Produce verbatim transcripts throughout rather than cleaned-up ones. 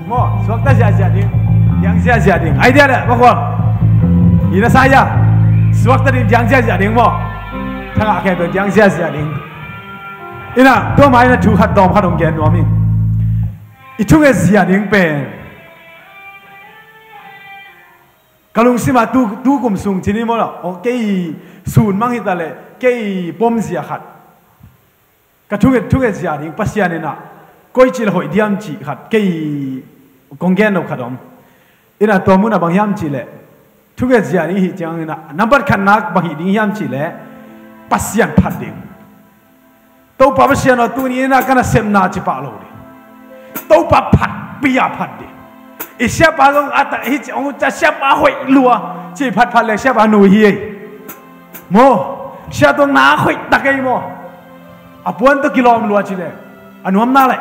Maw, suakta ziahziah ding, diang ziahziah ding. Idea le, maw khual. Ina saya. Suakta ding, diang ziahziah ding maw. Thangah khe pen diang ziahziah ding. Ina, tua mah ina thu khat dawm khat hong gen nuam ing. I thunget ziah ding pen ka lungsimah tu, tu kum sung cini maw la. Aw, kei sun mang hita le, kei pom zia khat. Ka thunget, thunget zia ding Pasian ina koi cil hoih diam cih khat kei kong gen lo khat om. Ina tua munah bang hiam cih leh, thunget zia ding hih ciang ina nambat khatna bang hih ding hiam cih leh, Pasian phat ding. Topa Pasian aw, tuni ina ka nasepna cipah lo ding. Topa phat, pia phat ding. I siapa zong a tak hih ciang ong ca siapa hoih lua ci phat phat le siapa nu hi ei. Maw, siapa zong na hoih tak ei maw. A puan tawh kilawm lua ci le a nuamna le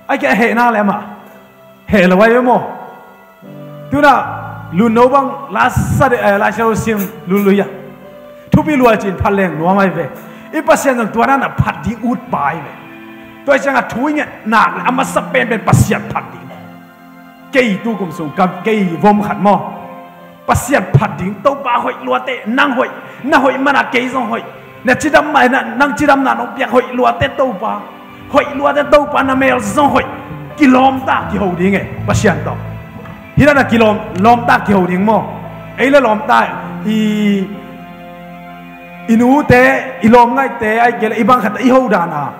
ai kia hehna le amah heh lo ai ve maw. Tuna lunno bang lasa de, eh, laisa lo sim lului a thupi lua cin phat leng nuam ai ve. I Pasian zong tua na na phat ding ut pa ai ve. Tua i ciang a thu i nget nak le a masa penpen Pasian phat ding. Kei tu kum sung ka kei vom khat maw. Pasian phat ding, Topa hoih luate, nang hoih, na hoih mana kei zong hoih. Na cidam mah na, nang cidamna nong piak hoih luate Topa. Hoih luate Topa na mel zong hoih. Kilawmta kiho ding e, Pasian tawh. Hina na kilawm, lawmta kiho ding maw. Ei le lawmta i, i nute, i lawm ngaihte, ai kei le i bang khat i ho dana,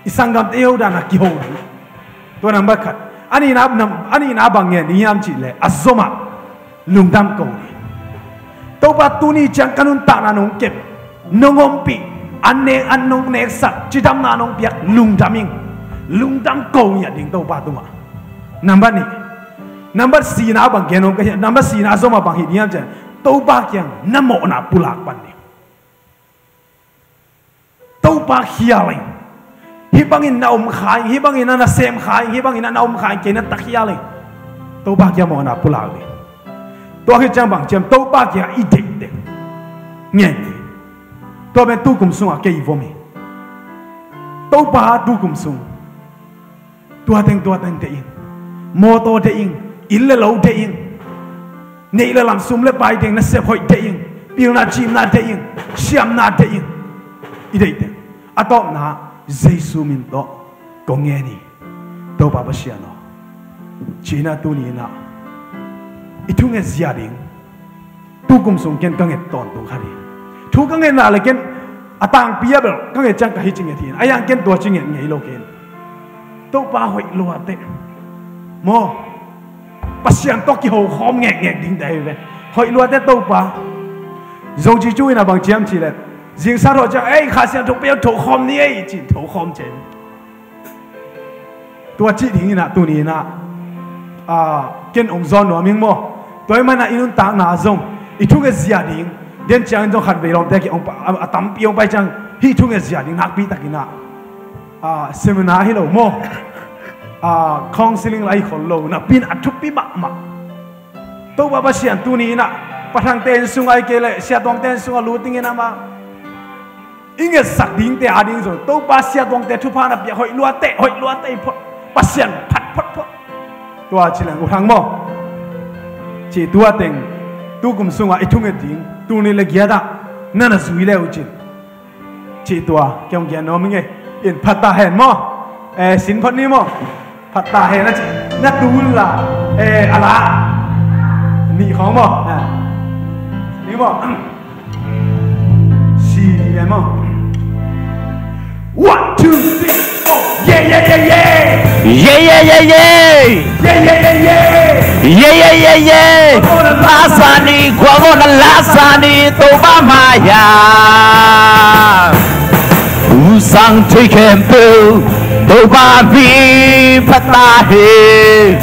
i sanggamte i ho dana kiho ding. Tua nambat khat. A nihna nam, a nihna bang ngen ding hiam cih leh a zomah lungdam ko ding. Topa tuni ciang ka nuntakna nong kep, nong ompih, an nek, an nong neksak, cidamna nong piak, lungdam ing. Lungdam ko ngiat ding Topa tungah. Nambat nih. Nambat sina bang gen om ka hiam, nambat sina a zomah bang hih ding hiam cih leh Topa kiang na mawhna pulak pan ding. Topa khial ing. Hih bangin na om kha ing, hih bangin na nasem kha ing, hih bangin na om kha ing, kei na tak khial ing. Topa kiang mawhna pulak ding. Tua khit ciang bang ciam Topa kiang i deih ding. Ngen ding. Tua pen tu kum sungah kei i vom hi. Topa tu kum sung tua teng tua teng deih ing. Mawtaw deih ing. Inn le lo deih ing. Neih le lam sum le pai deih ing. Nasep hoih deih ing. Pilna cimna deih ing. Siamna deih ing. I deih teng a tawpna Jesu min tawh kong ngen hi. Topa Pasian aw, cina tuni inah i thunget zia ding tu kum sung ken ka nget tawntung kha hi. Thu ka ngetna le ken a tangpi a bel ka nget ciang ka hi ci nget hi. A yang ken tua ci nget ngei lo ken. Topa hoih luate maw, Pasian tawh kiho khawm ngekngek dingte hi ve. Hoih luate Topa. Zong ci cu inah bang ciam ci le zingsang thawh ciang ei Kha Siangtho pia tho khawm ni ei ci tho khawm cian. Tua cih ding inah tuni inah ken ong zawn nuam ing maw. Tua ih manah i nuntakna zong i thunget zia ding den ciangin zong khat vei lawmte ki a tampi ong pai ciang hih thunget zia ding nakpi takinah seminar hi lo maw, counseling lai khol lo nakpi in a thupi mahmah. Topa Pasian tuni inah pathangte in sung ai kei le siatuangte in sungah luting inah mah i ngetsak dingte a ding zong Topa siatuangte thupha na piak hoih luate, hoih luate i phot, Pasian phat photphot. Tua ci leng uh thang maw. Cih tua teng tu kum sungah i thunget ding tul nih le giatah na na zui le uh cin. Cih tua kiong gian nuam ing ei. In phat ta hen maw. Eh, sin phot ni maw. Phat ta hen a cih na tul la. Eh, a la nih khawng maw. Ni maw. Si ve maw. One, two, three, four. Yeah, yeah, yeah, yeah. Yeah, yeah, yeah, yeah. Yeah, yeah, yeah, yeah. Yeah, yeah, yeah, yeah. Kwa mawna lasa ni, kwa mawna lasa ni, Topa mai-ah. U sang thei khempeuh Topa min phat ta hen.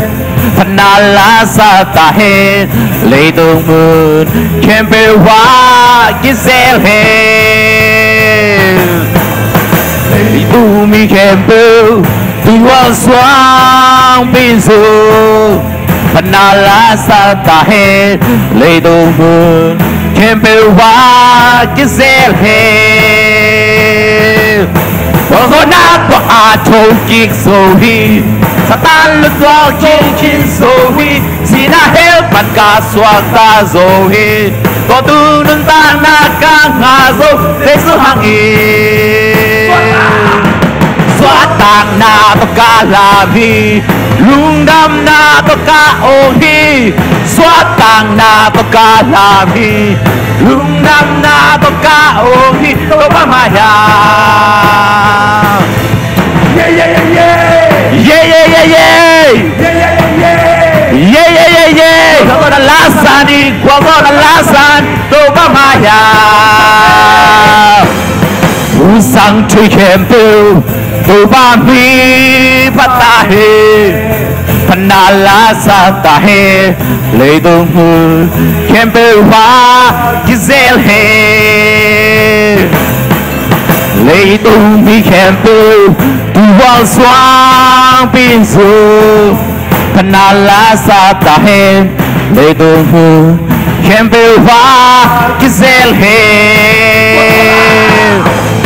Phatna la sa ta hen. Leitung mun khempeuh ah kizel hen. Leitung mi khempeuh tua suang pin su. Phatna la sa ta hen. Leitung mun khempeuh ah kizel hen. Kwa mawna tua a thokik zo hi. Satan lungtuak khin khin zo hi. Sihna hell pan ka suakta zo hi. Tua tu nuntakna ka ngah zo Jesu hangin. Suahtakna tawh ka lam hi. Lungdamna tawh ka ong hi. Suahtakna tawh ka lam hi. Lungdamna tawh ka ong hi. Topa mai-ah. Yeah, yeah, yeah, yeah. Yeah, yeah, yeah, yeah. Yeah, yeah, yeah, yeah. Yeah, yeah, yeah, yeah. Kua tawh na la sa ni, kua tawh na la sa ni, Topa mai-ah. Hun sang thei khempeuh Topa mi phat ta hen. Phatna la sa ta hen. Leitung hun khempeuh ah kizel hen. Leitung mi khempeuh tua suangpi in zong phatna la sa ta hen. Leitung hun khempeuh ah kizel hen.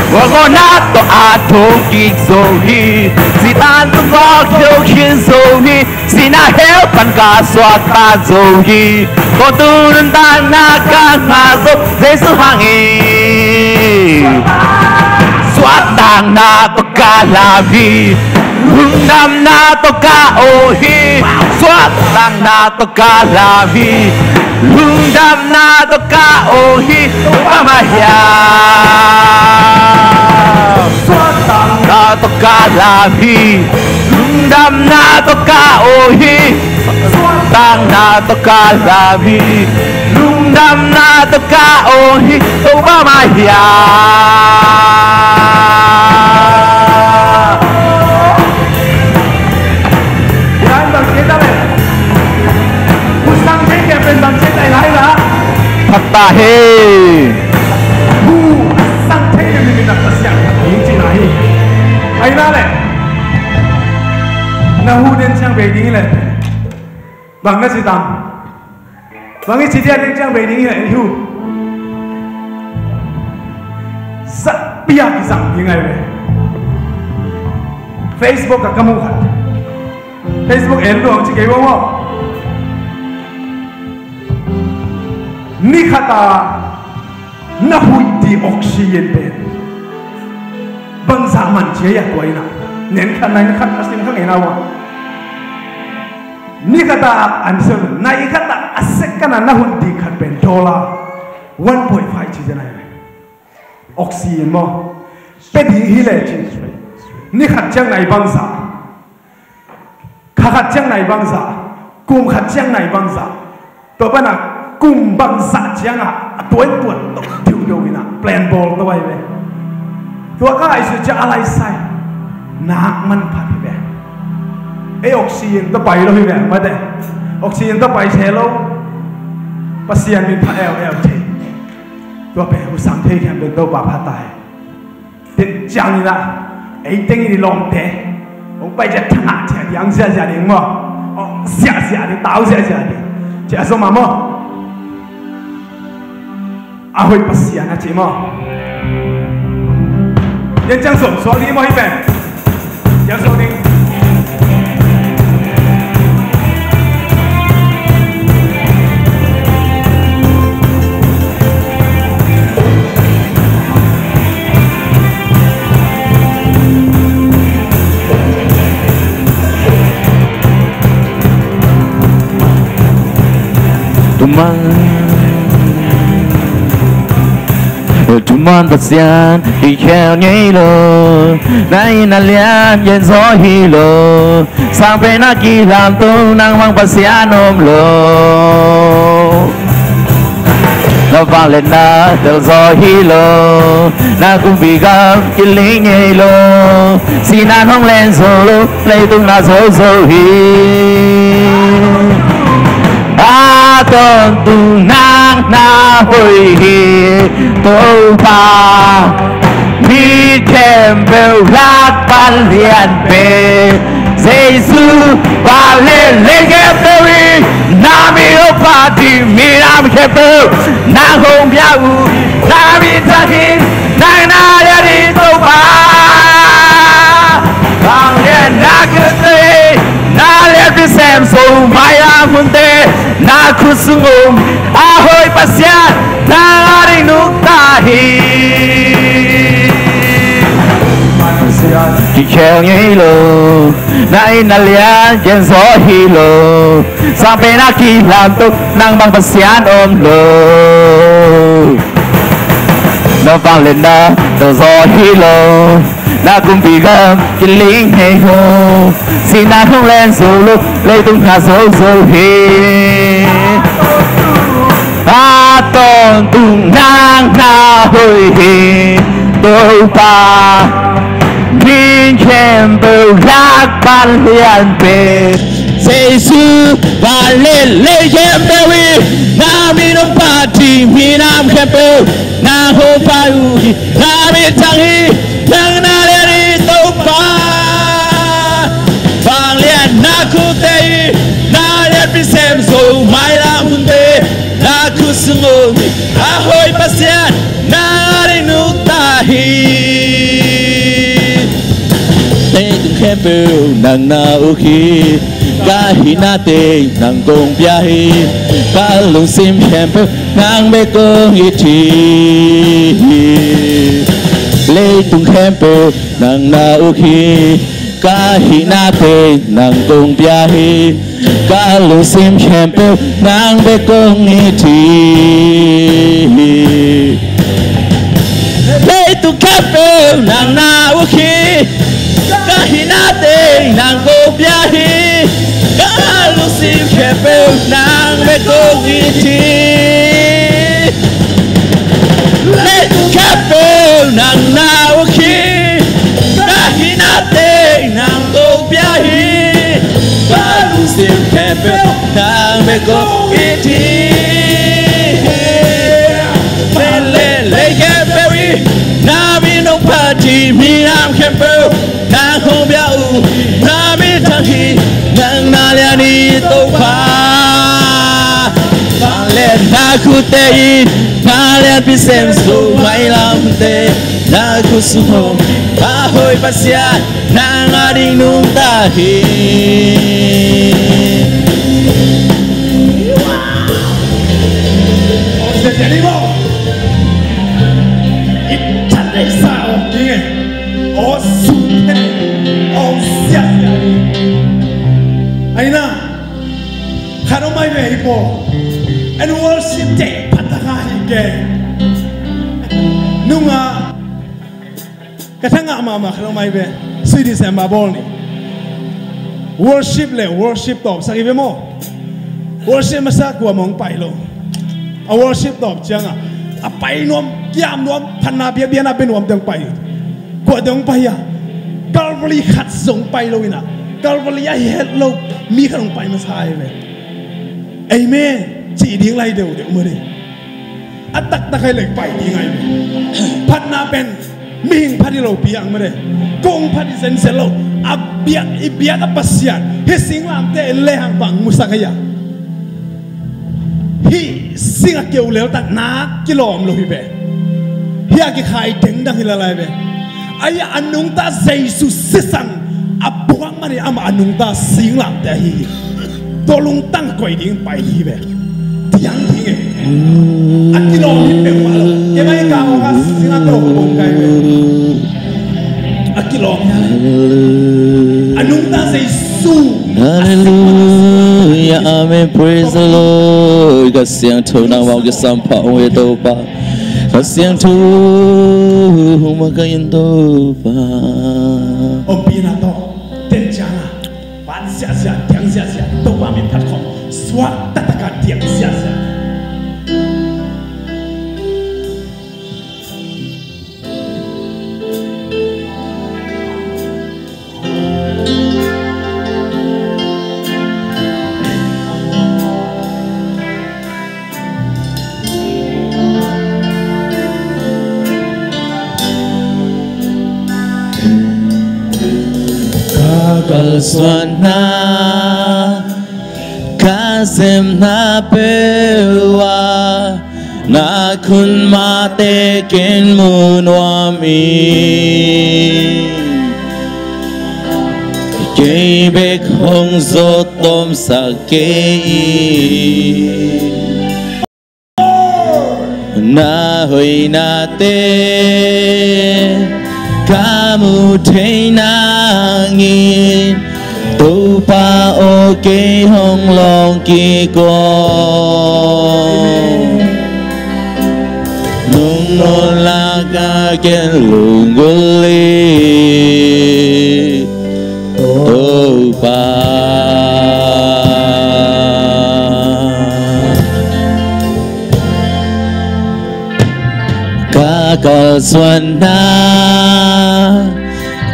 Tua gawhna tawh a thong kik zo hi. Sihna tawh a thong kik zo hi. Sihna hell pan ka suakta zo hi. Tua tu nuntakna ka ngah zo Jesu hangin. Suahtakna tawh ka lam hi. Lungdamna tawh ka ong hi. Suahtakna tawh ka lam hi. Lungdamna tawh ka ong hi. Topa mai-ah. Suahtakna tawh ka lam hi. Lungdamna tawh ka ong hi. Suahtakna tawh ka lam hi. Lungdamna tawh ka ong hi. Topa mai-ah. Phat ta hen. Hu a sang thei le mi mi na Pasian ding cihna hi. Ahi na le, na hu den ciang bei ding hi le, bang na ci tam? Bang i ci dia den ciang bei ding hi le, i hu. Sa pia ki sang ding ai ve. Facebook ah ka mu khat. Facebook en luang ci kei bo maw. Ni khat a na huih ding oxygen pen bangzah man ci a, tua in a, nen khat, nen khat a sim kha ngei na ua. Ni khat a, an sim, nai khat a, a second a na huih ding khat pen dollar one point five ci zen ai. Oxygen maw. Pe ding hi le ci. Ni khat ciang nai bangzah. Kha khat ciang nai bangzah, kum khat ciang nai bangzah. Tua pan a kum bangzah ciang a, a tuai tuat to diu diu in a, plan bawl to ai ve. Tua ka ai su cia a lai sai. Nak man phat hi ve. Ei oxygen to pai lo hi ve, mate. Oxygen to pai se lo. Pasian min phat el el ci. Tua pen hu sang thei khempeuh Topa phat ta hi. Tua ciang in a, ei teng in i lawmte hong pai ciat thangah ciat ding, ang ziahziah ding maw. Hong ziahziah ding, tau ziahziah ding. Ciah zom a maw. A hoih Pasian a ci maw. Tua ciang zom suak ding maw hi pen. Tua zom ding. Thuman, thuman Pasian i khel ngei lo, na in a lian gen zaw hi lo. Sang pen a kilamto nang bang Pasian om lo. Na vangliatna tel zaw hi lo. Na kumpi gam kiling ngei lo. Sinan hong len zo lo. Leitung na zo zo hi. A tawntung nang na hoih hi Topa. Mi khempeuh lak vanglian pen Jesu vanglian leng khempeuh hi. Na mi hong phat ding minam khempeuh nang hong pia uh hi. Na mi thang hi, nang na lian hi Topa. Vanglian na khempeuh hi. Mailam hunte na khut sung om, a hoih Pasian nang a ding nungta hi. Kikhel ngei lo, na inn na lian gen zaw hi lo. Sang pen a kilam tuk, nang bang Pasian om lo. Na vangliatna tawh zaw hi lo. Na kumpi gam kiling ngei lo. Sihna hong len zo lo, leitung kha zo zo hi. A tawntung nang na hoih hi, Topa. Min khempeuh lak pan lian pen Jesu, vangliat lei khempeuh i na min hong phat hi, minam khempeuh nang hong phat uh hi. Na min thang hi, nang na lian hi, Topa. Vangliatna khutte i na lianpi sem zo, mailam hunte na khut sung om hi, a hoih Pasian nang a ding nungta hi. Leitung khempeuh nang na uk hi, ka hihna teng nang kong pia hi. Ka lungsim khempeuh nang bek kong it hi. Leitung khempeuh nang na uk hi, ka hihna teng nang kong pia hi. Ka lungsim khempeuh nang bek kong it hi. Leitung khempeuh nang na uk hi, ka hihna teng nang kong pia hi. Ka lungsim khempeuh nang bek kong it hi. Leitung khempeuh nang na uk hi, ka hihna teng nang kong pia hi. Ka lungsim khempeuh nang bek kong it hi. Vangliat lei khempeuh i na min hong phat hi, minam khempeuh nang hong pia uh hi. Na min thang hi, nang na lian hi, Topa. Vangliatna khutte i na lianpi sem zo, mailam hunte na khut sung om hi, a hoih Pasian nang a ding nungta hi. Aina, khat om mai ve hi pawl. And worship te phat taka hi ke. Nunga ka thangah mahmah khat om mai ve. Sui December bawl ni. Worship le worship tawpsak hi ve maw. Worship masa kua mong pai lo. A worship tawp cianga a pai nuam, kiam nuam, phatna biakbiakna bia nuam teng pai. Kua teng pai a, Calvary khat zong pai lo ina, Calvary a hi het lo mi khat hong pai masa hi ve. Amen. Cih ding lai deuhdeuh mah ding. A taktak hai lek pai ding ai ve. Phatna pen mihing phat hi lo piang mah ding. Kong phat hi zenzen lo. A biak, i biak a Pasian hi singlamte en lehang bang musak hai a. Hih sing a keu leltak nak kilawm lo hi ve. Hih a kikhai dengdang hi lalai ve. Aia a nungta Jesu sisan a buak mani amah a nungta singlamte ahi hi. Tua lungtang koi ding pai ding hi ve. Tiang ding e. A kilawm hi peuhmah lo. Kei mai ka hong a sing a tawh kong kai ve. A kilawm hi a. A nungta Jesu. Hallelujah, amen, praise the Lord. Ka siangtho nang bang kisampha ong e Topa. Ka siangtho hong makain Topa. Ompina tawh ten cianga. Van siasia, tiang siasia, Topa min phat khawm. Suak taktak a tiang siasia. Ka kalsuanna, ka semna peuh ah na khut mahte ken mu nuam hi. Kei bek hong zawh tomsak kei in, na hoihnate ka mu thei nangin, Topa aw, kei hong lawng kik aw. Nong nawn lak a ken lunggulh hi, Topa. Ka kalsuanna,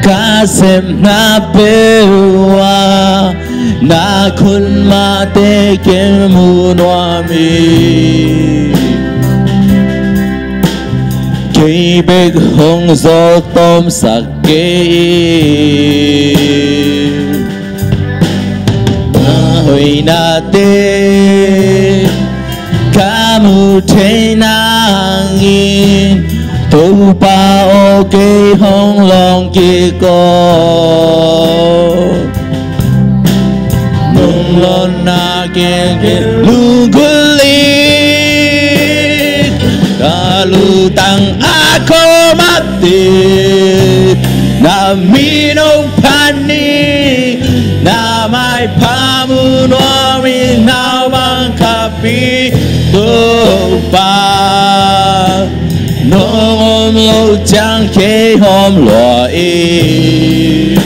ka sepna peuh ah, na khut mahte ken mu nuam hi. Kei bek hong zawh tomsak kei in, na hoihnate ka mu thei nangin, Topa aw, kei hong lawng kik aw. Nong nawn lak a ken lunggulh hi, ka lutang a khawl mahte, na min hong phat hi. Na maipha mu nuam ing, na bang khat pi, Topa. Nong om loh ciang kei hawm lua ing.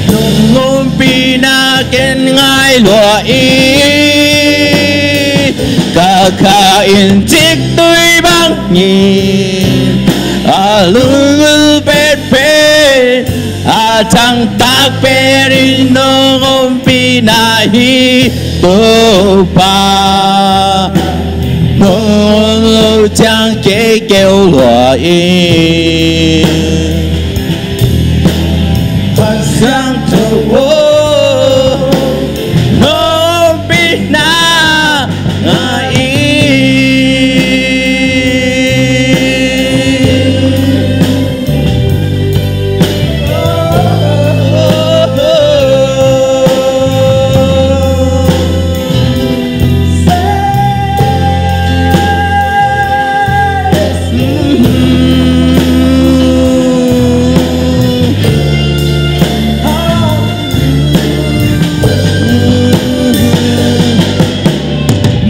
Nong ompihna ken ngai lua ing. Ka kha in ciktui bangin a lunggulh petpet, a tangtak pen in nong ompihna hi, Topa. Nong om loh ciang kei keu lua ing. Kha Siangtho aw, nong ompihna ngai ing.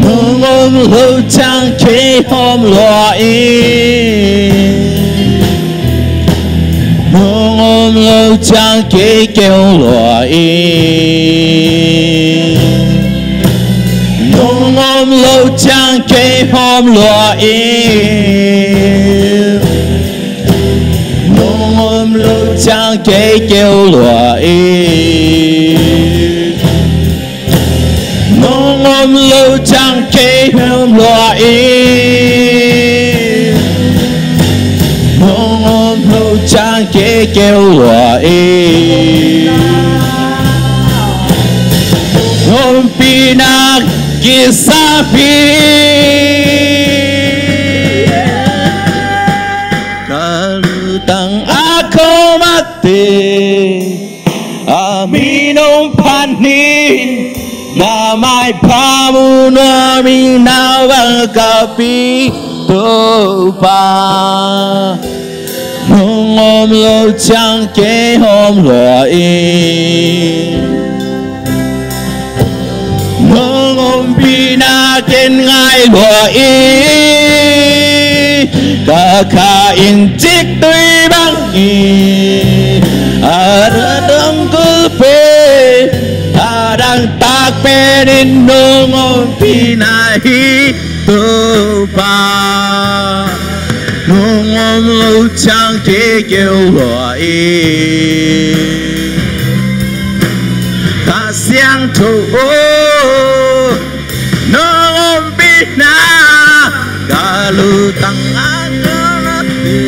Nong om loh ciang kei hawm lua ing. Nong om loh ciang kei keu lua ing. Nong om loh ciang kei hawm lua ing. Nong om loh ciang kei keu lua ing. Nong om loh ciang kei hawm lua ing. Nong om loh ciang kei keu lua ing. Nong ompihna kisam hi. Ka lutang a khawl mahte, a min hong phat hi. Na maipha mu nuam ing, na bang khat pi, Topa. Nong om loh ciang kei hawm lua ing. Nong ompihna ken ngai lua ing. Ka kha in ciktui bangin a lunggulh pen, a tangtak pen in nong ompihna hi, Topa. Nong om loh ciang kei keu lua ing. Kha Siangtho aw, nong ompihna ka lutang a khawl mahte.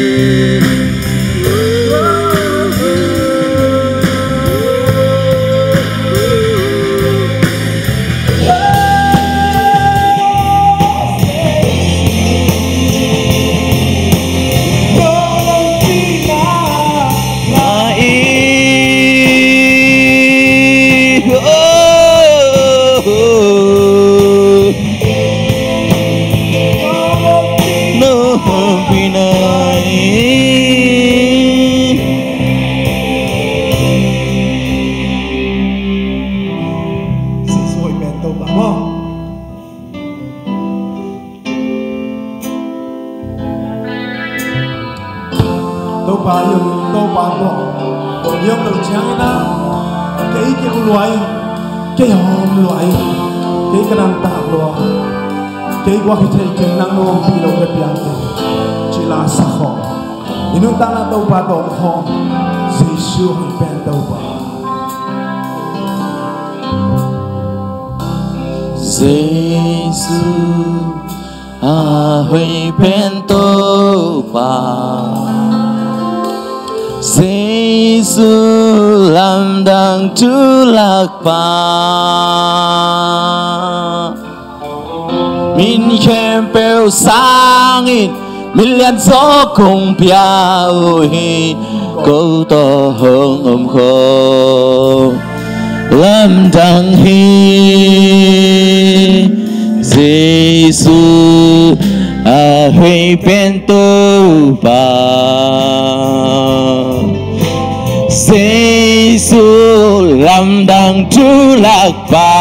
Pa i om Topa tawh i om lo ciangin ah, kei keu lua in, kei hawm lua in, kei ka nangtak lua, kei guak hi thei keng, nang na ompih lo ka piang keng, ci la sa khawm. I nuntakna Topa tawh om khawm. Jesu hoih pen Topa. Jesu a hoih pen Topa, Jesu lamdang tulakpa, min khempeuh sangin min lianzaw kong pia uh hi. Ko tawh hong om khawm lamdang hi. Jesu a hoih pen Topa, Jesu lamdang tulakpa,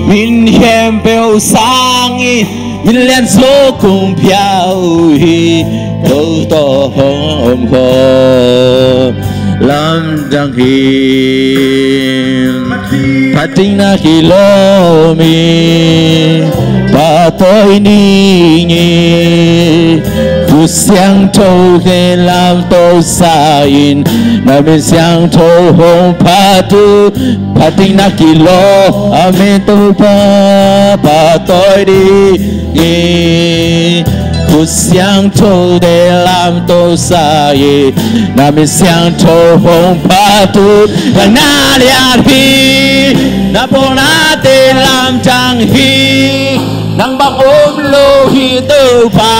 min khempeuh sangin min lianzaw kong pia uh hi. Ko tawh hong om khawm lamdang hi. Phatna kilawm in pahtawi ning in, Kha Siangtho te lamto sa in, na min siangtho hong phat uh. Phatna kilawm, amen, Topa, pahtawi ning in, Kha Siangtho te lamto sa in, na min siangtho hong phat uh. Nang na lian hi, na bawlnate lamdang hi. Nang bang om lo hi Topa.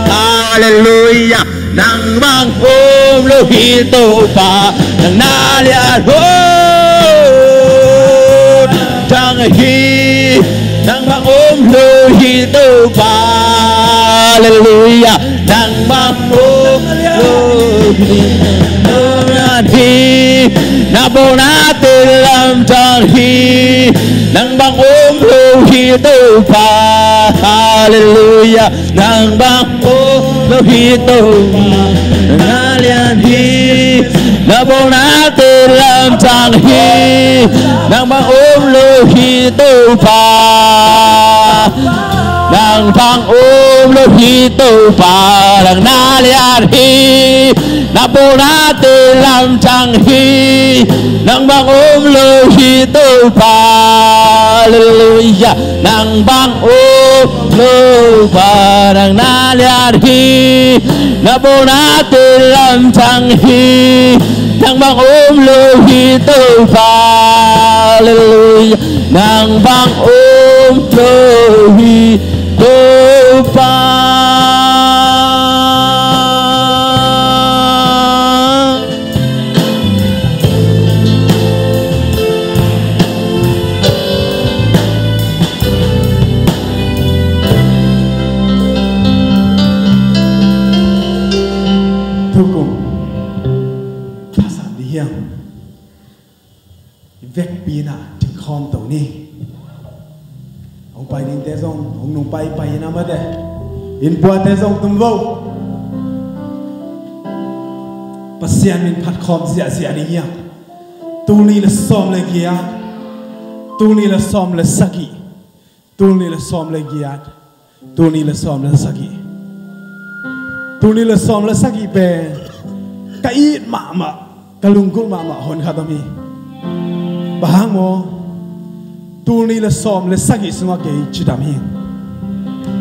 Halleluiah. Nang bang om lo hi Topa. Nang na lian hi, lamdang hi. Nang bang om lo hi Topa. Halleluiah. Nang bang om lo hi, lamdang hi. Na bawlnate lamdang hi. Nang bang om lo hi Topa. Halleluiah. Nang bang om lo hi Topa. Nang na lian hi, na bawlnate lamdang hi. Nang bang om lo hi Topa. Nang bang om lo hi Topa, nang na lian hi, na bawlnate lamdang hi. Nang bang om lo hi Topa, halleluiah. Nang bang om lo pa, nang na lian hi, na bawlnate lamdang hi. Nang bang om lo hi Topa, halleluiah. Nang bang om lo hi Topa. Tukum thasan ding hiam? I vekpi-in ah dingkhawm to ni. Hong pai dingte zong hong nungpai pai-in ah, mate, innpuate zong tum vo. Pasian min phatkhawm ziahziah ding hiam? Tul nih le sawm le giat, tul nih le sawm le sagih, tul nih le sawm le giat, tul nih le sawm le sagih. Tul nih le sawm le sagih pen ka it mahmah, ka lunggulh mahmah hun khat om hi. Bang hang maw? Tul nih le sawm le sagih sungah kei cidam hi.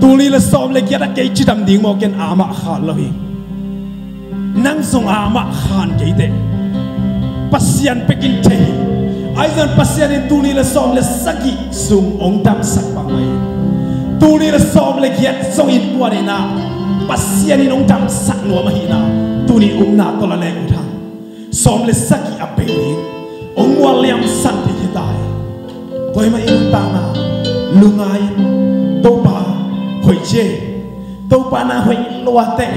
Tul nih le sawm le giat ah kei cidam ding maw, ken amah khan lo hi. Nang zong amah khan kei teh. Pasian pekin thei hi. Ahi zongin Pasian in tul nih le sawm le sagih sung hong damsak bangmah hi. Tul nih le sawm le giat zong innkuan in ah Pasian in hong damsak nuam ahihna tuni upna tawh la leng ut hang. Sawm le sagih a bei ding hong mual liamsan ding hi ta hi. Tua ahih manin i nuntakna lungngai in, Topa, hoih ci ei. Topa, na hoih lua teh.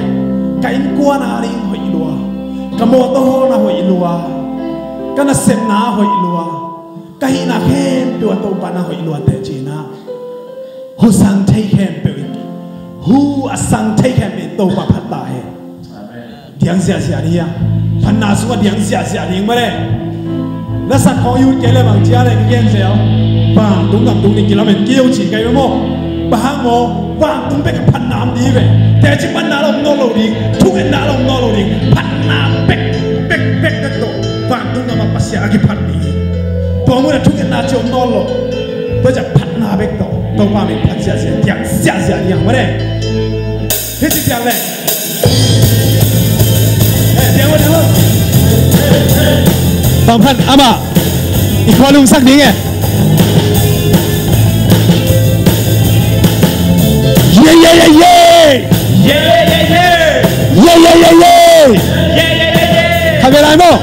Ka innkuan a ding hoih lua, ka mawtaw hawlna hoih lua, ka nasepna hoih lua, ka hihna khempeuh ah Topa na hoih lua teh ci-in ah, husang thei khempeuh in Hu a sang thei khempeuh in Topa phat ta hen. Diang ziahziah ding hiam? Phatna sungah diang ziahziah ding mah le. Na sak khawng i ut kei le bang ci a le ka gen zel. Vantung gam tung ding kilamen kei uh ci kei ve maw. Bang hang maw, vantung bek a phatna om ding ve. Teci phatna lo om nawn lo ding, thungetna lo om nawn lo ding. Phatna bek, bek, bek, bek tawh vantung gam a Pasian a kiphat ding. Tua mun a thungetna ci om nawn lo. Tua ciang phatna bek tawh Topa min phat ziahziah, diang ziahziah ding hiam mah le. Hih ci piang le. Eh, diang lo, diang lo. Bang phat amah i khua lungsak ding e. Ye, ye, ye, ye. Ye, ye, ye, ye. Ye, ye, ye, ye. Ye, ye, ye, ye. Khat vei lai maw.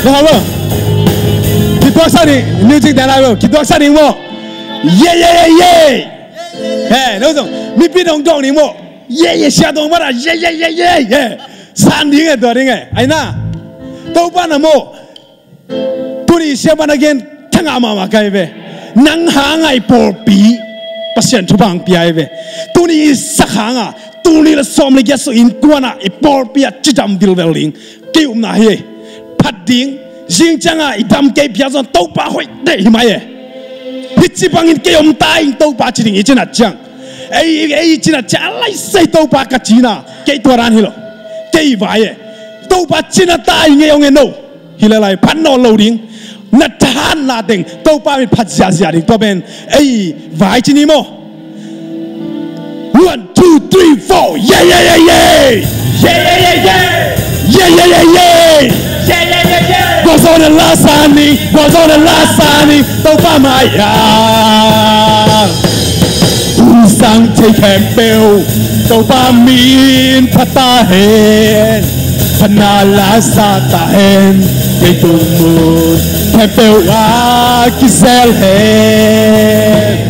Khat vei lai maw. Kituaksak ding, music dan lai maw. Kituaksak ding maw. Ye, ye, ye, ye. He, no zong. Mipi dong dong ding maw. Ye, ye, sia dong mara. Ye, ye, ye, ye, ye. San ding e, tua ding e. Ai na. Topa na maw. Tuni sia bana gen thangah mahmah kai ve. Nang hanga i pawlpi Pasian thupha hong pia hi ve. Tuni i sak hanga, tuni le sawm le giat sung innkuana i pawlpi a cidam vilvel ding. Kei upna hi. Phat ding. Zing cianga i dam kei pia zong Topa hoih deh hi mai e. Hih ci bangin kei om ta ing Topa ci ding i cinat ciang. Ei, ei, ei cinat ciang a lai sei Topa ka cina. Kei tua dan hi lo. Kei vai e. Topa cina ta ing ei ong e no. Hi le lai phat nawn lo ding. Na thahatna teng Topa min phat ziahziah ding. Tua pen ei vai ci ni maw. One, two, three, four. Yeah, yeah, yeah, yeah. Yeah, yeah, yeah, yeah. Yeah, yeah, yeah, yeah. Yeah, yeah, yeah, yeah. Gualzo na la sa ni, gualzo na la sa ni. Topa mai a. Hun sang thei khempeuh Topa min phat ta hen. Phatna la sa ta hen. Leitung mun khempeuh a kizel hen.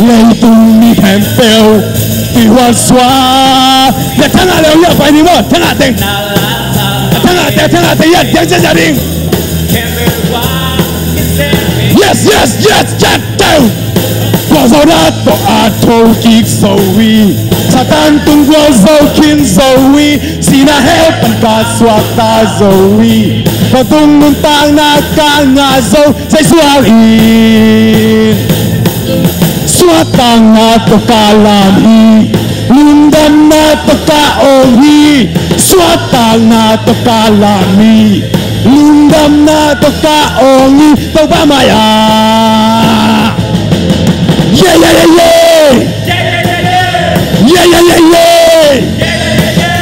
Leitung mi khempeuh i huan sua. Ya thangah le ya pai ni maw, thangah teng. Thangah teng, thangah teng, ya, ya, ya, ya ding. Yes, yes, yes, yes, down. Gualzona tawh a thokik zo hi. Satan tung gualzo khin zo hi. Sihna hell pan ka suakta zo hi. Tua tung nuntakna ka ngah zo. Jesuh hang in. Suahtakna tawh ka lam hi. Lungdamna tawh ka ong hi. Suahtakna tawh ka lam hi. Lungdamna tawh ka ong hi. Topa mai a. Yeah, yeah, yeah, yeah. Yeah, yeah, yeah, yeah.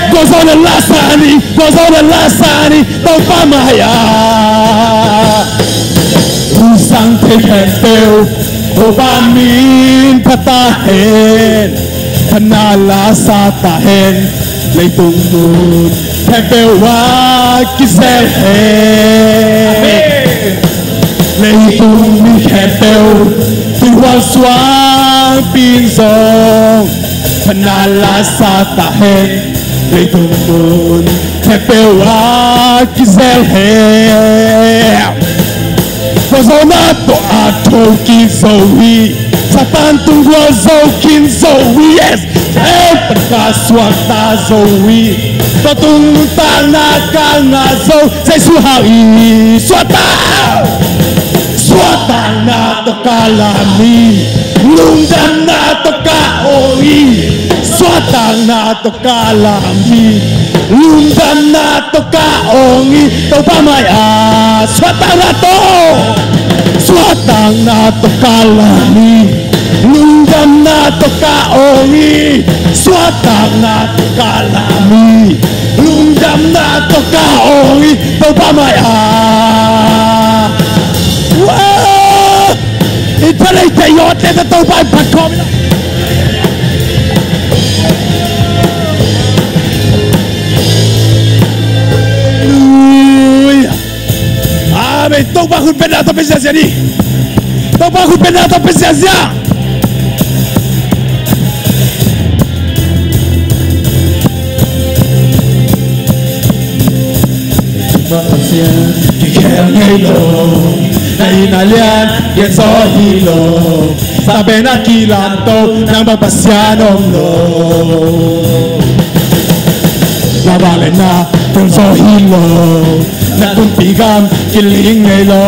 Gualzona la sa ni, gualzona la sa ni. Topa mai a. Hun sang thei khempeuh Topa min phat ta hen. Phatna la sa ta hen. Leitung mun khempeuh a kizel hen. Amen. Leitung mi khempeuh i huan suang pin zong. Phatna la sa ta hen. Leitung mun khempeuh a kizel hen. Gualzona tawh a thokik zo hi. Satan tung gualzo khin zo hi. Yes. Hell pan ka suakta zo hi. Tua tung nuntakna ka ngah zo. Jesuh hang in. Suahtak. Suahtakna tawh ka lam hi. Lungdamna tawh ka ong hi. Suahtakna tawh ka lam hi. Lungdamna tawh ka ong hi. Topa mai a. Suahtakna tawh. Suahtakna tawh ka lam hi. Lungdamna tawh ka ong hi. Suahtakna tawh ka lam hi. Lungdamna tawh ka ong hi. Topa mai a. Wow! I phat lei te yawte ta Topa i phat khawm hi. Halleluia. Amen. Topa khut bengna tawh pia ziahziah ni. Topa khut bengna tawh pia ziahziah. Pasian kikhel ngei lo, na inn a lian lian zaw hi lo. Sang pen a kilamto, nang bang Pasian om lo. Na vangliatna delzaw hi lo. Na kumpi gam kiling ngei lo.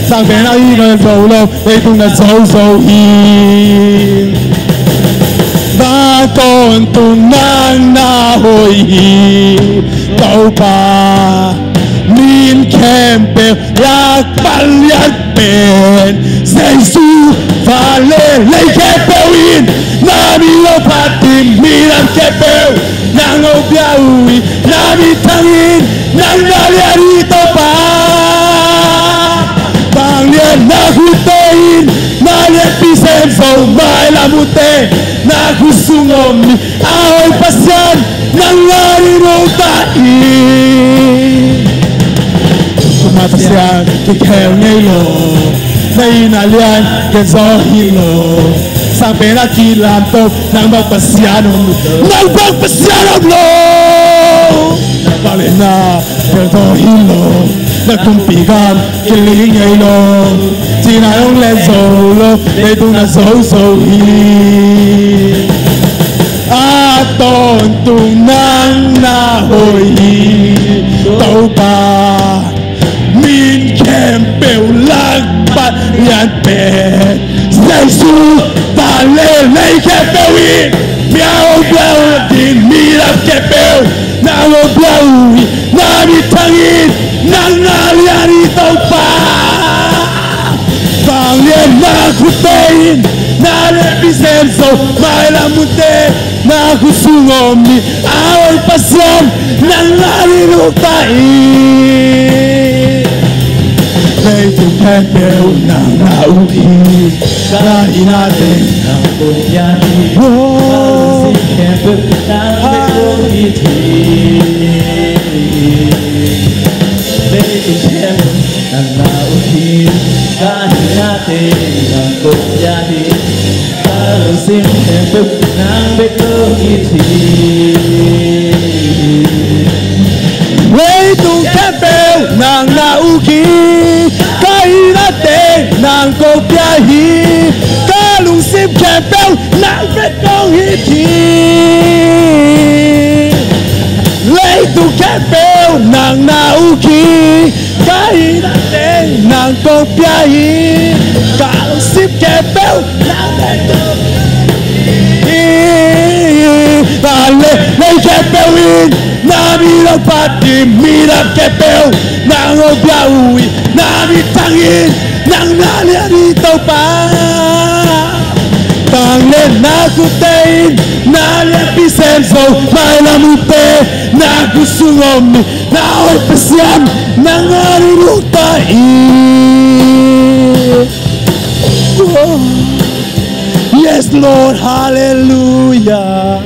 Sang pen a i na zo lo, leitung na zozo hi. Van tawntung nang na hoih hi, Topa. Min khempeuh lak pan lian pen Jesu vanglian. Lei khempeuh in na min lo phat ding, minam khempeuh nang hong pia uh hi. Na min thang in, nang na lian hi, Topa. Vangliatna khutte in na lianpi sem zo, mailam utte na khut sung om hi. A hoih Pasian, nang na lian uh ta hi. Kuama Pasian kikhel ngei lo. Na itna lian delzaw hi lo. Sang pen a kilamto, nang bang Pasian om lo. Nang bang Pasian om lo. Na vangliatna delzaw hi lo. Na kumpi gam kiling ngei lo. Cina hong len zo lo, leitung na zozo hi. A tawntung nang na hoih hi, Topa. Min khempeuh lak pan lian pen Jesu vanglian. Lei khempeuh in na hong pia uh hi, minam khempeuh nang hong pia uh hi. Na min thang in, nang na lian hi, Topa. Vangliatna khutte in na lianpi sem zo, mailam utte na khut sung om hi. A hoih Pasian, nang na lian uh ta hi. Leitung khempeuh nang na uk hi. Ka itna teng nang kong pia hi. Ka lungsim khempeuh nang bek kong it hi. Leitung khempeuh nang na uk hi. Ka itna teng nang kong pia hi. Ka lungsim khempeuh nang bek kong it hi. Leitung khempeuh nang na uk hi. Ka itna teng nang kong pia hi. Ka lungsim khempeuh nang bek kong it hi. Leitung khempeuh nang na uk hi. Ka itna teng nang kong pia hi. Ka lungsim khempeuh nang bek kong it hi. Vanglian, lei khempeuh in na min lo phat ding, minam khempeuh nang hong pia uh hi. Na min thang in, nang na lian hi, Topa. Vangliatna khutte in na lianpi sem zo, mailam utte na khut sung om hi. A hoih Pasian, nang na lian uh ta hi. Oh. Yes, Lord. Hallelujah.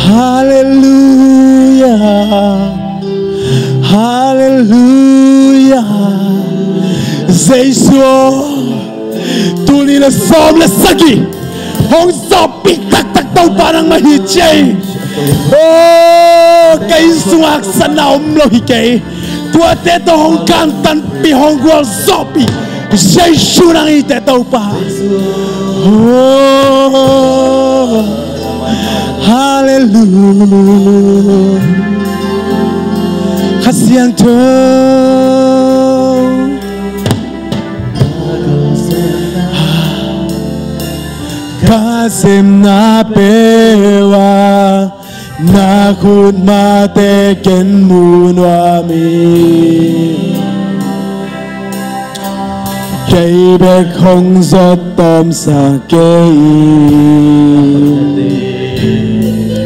Hallelujah. Hallelujah. Jesu aw, tuni le sawm le sagih hong zawhpih taktak Topa nangmah hi ci hi. Oh, ka inn sungah haksatna om lo hi kei. Tuate tawh hong kantanpih, hong gualzawhpih Jesu nang hi teh, Topa. Oh, hallelujah. Kha Siangtho, ka semna peuh a na khut mahte ken mu nuam ing. Kei bek hong zot tawmsak kei in.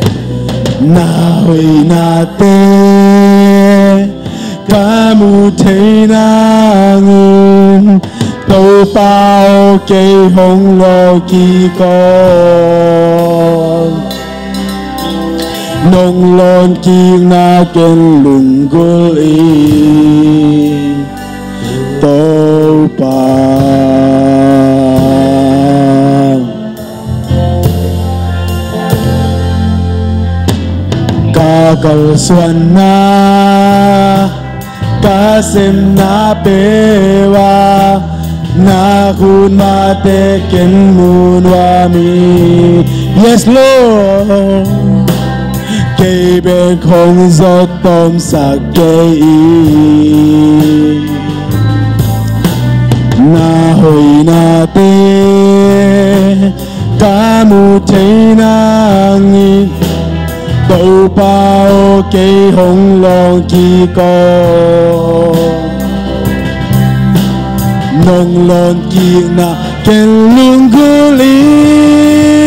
Na hoihnate ka muh thei nangin, Topa aw, kei hong lawh kik aw. Nong lawh kikna ken lunggulh ing, Topa. Ka kalsuanna, ka semna peuh a Na khut mahte ken mu nuam hi. Yes Lord. Kei bek hong zot tawmsak kei hi. Na hoihnate ka mu thei nangin, Topa aw, kei hong lawng kik aw. Nong lawng kikna ken lunggulh ing.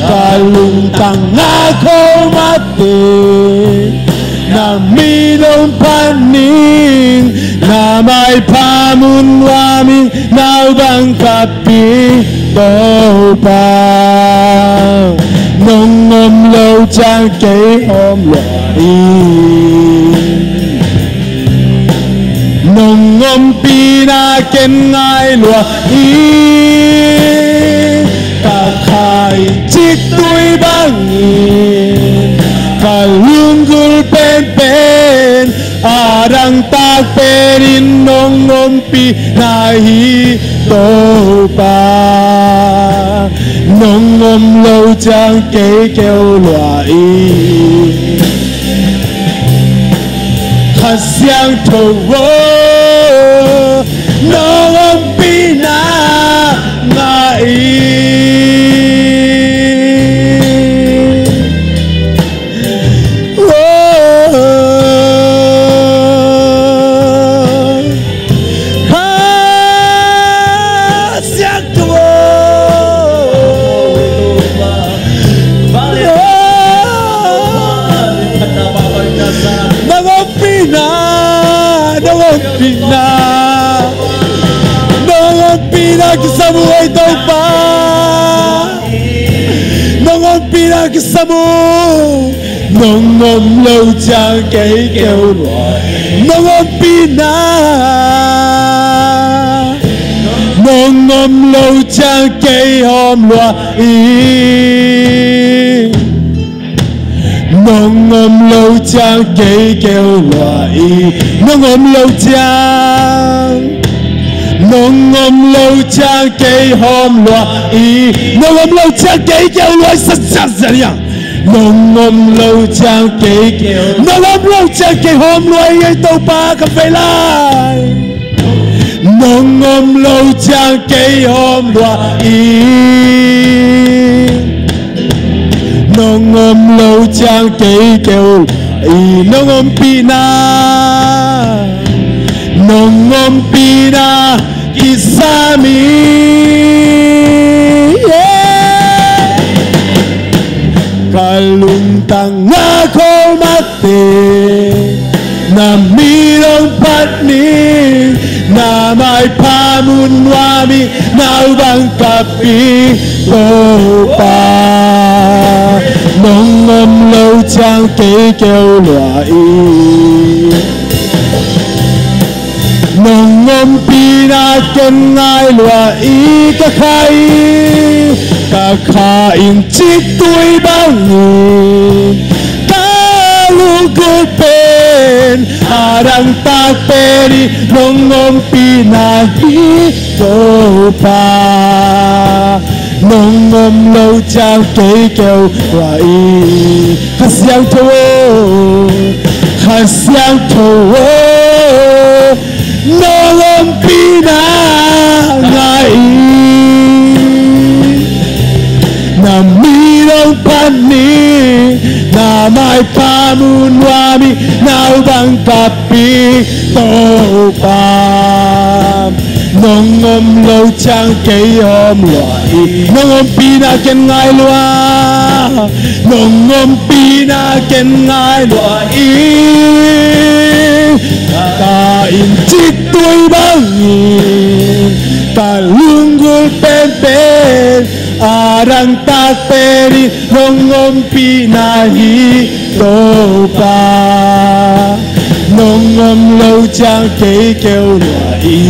Ka lungtang a kho mahte na mit hong phat ning. Na maipha mu nuam ing, na bang ka pi Topa. Nong om lo ciang kei hawm lua hi. Nong ompihna ken ngai lua hi. Ka kha in ciktui bangin ka lunggulh penpen. A dang tak penin nong ompihna hi Topa. Nong om lo ciang kei keu lua hi. Kha Siangtho aw, nong ompihna ngai hi. Nong ompihna, nong ompihna, nong ompihna kisam uh ei Topa. Nong ompihna kisam uh. Nong om lo ciang kei keu lua hi. Nong ompihna. Nong om lo ciang kei hawm lua hi. Nong om lo ciang kei keu lua hi. Nong om lo ciang. Nong om lo ciang kei hawm lua hi. Nong om lo ciang kei keu lua hi. Sa sa sa liang. Nong om lo ciang kei keu. Nong om lo ciang kei hawm lua hi ei Topa ka vei lai. Nong om lo ciang kei hawm lua hi. Nong om lo ciang kei keu hi. Nong ompihna. Nong ompihna kisam hi. Yeah. Ka lungtang a kho mahte na mit hong phat ning. Na maipha mu nuam ing, na bang ka pi Topa. Nong om lo ciang kei keu lua hi. Nong ompihna ken ngai lua hi. Ka kha in, ka kha in ciktui bangin ka lunggulh pen. A dang tak penin nong ompihna hi Topa. Nong om lo ciang kei keu lua hi. Kha Siangtho aw, Kha Siangtho aw, nong ompihna ngai hi. Na mit hong phat ning, na maipha mu nuam ing, na bang ka pi Topa. Nong om lo ciang kei hawm lua hi. Nong ompihna ken ngai lua. Nong ompihna ken ngai lua hi. Ka kha in ciktui bangin ka lunggulh penpen. A dang tak penin nong ompihna hi Topa. Nong om lo ciang kei keu lua hi.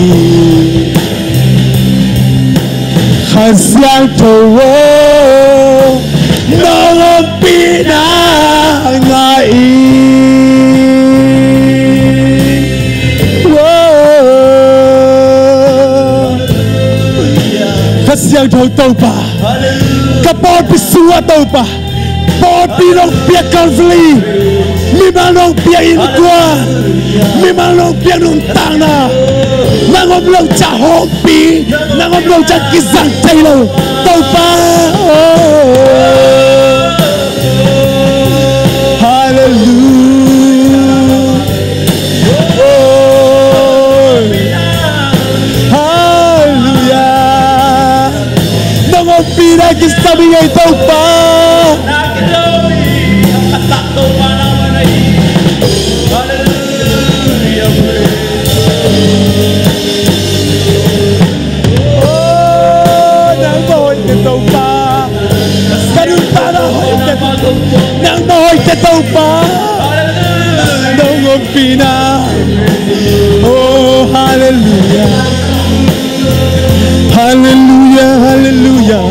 Kha Siangtho aw, nong ompihna ngai hi. Aw. Topa. Ka pawlpi sungah Topa, pawlpi nong piak Calvary, mimal nong piak innkuan, mimal nong piak nuntakna, nang om lo ciang hong pi, nang om lo ciang kizang thei lo Topa. Oh. Halleluia. Oh. Halleluia. Nong ompihna kisam ing ei Topa. Halleluia. Oh, nang mah hoih teh Topa. Ka nuntakna hoih teh. Nang mah hoih teh Topa. Nong ompihna. Oh, halleluia. Halleluia, halleluia.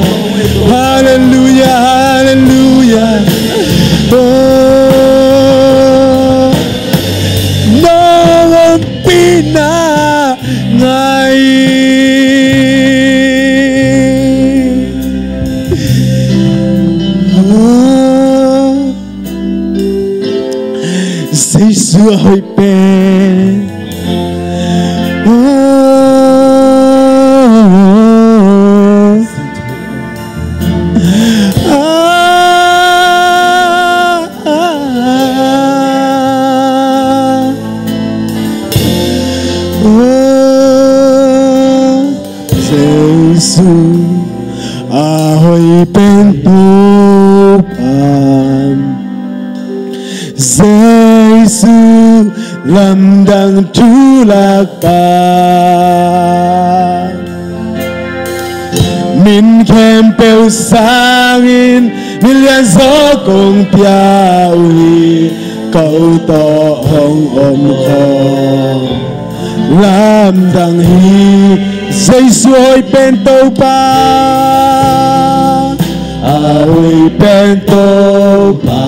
Halleluia, halleluia. Oh, nong ompihna ngai. Oh, Jesu a hoih pen. Oh. Ah, ah, ah. Oh, Jesu a hoih pen Topa. Jesu lamdang thulak pa. Min khempeuh sangin mi lianzaw kong pia uh hi, ko tawh hong om khawm. Lamdang hi. Jesu a hoih pen Topa, a hoih pen Topa.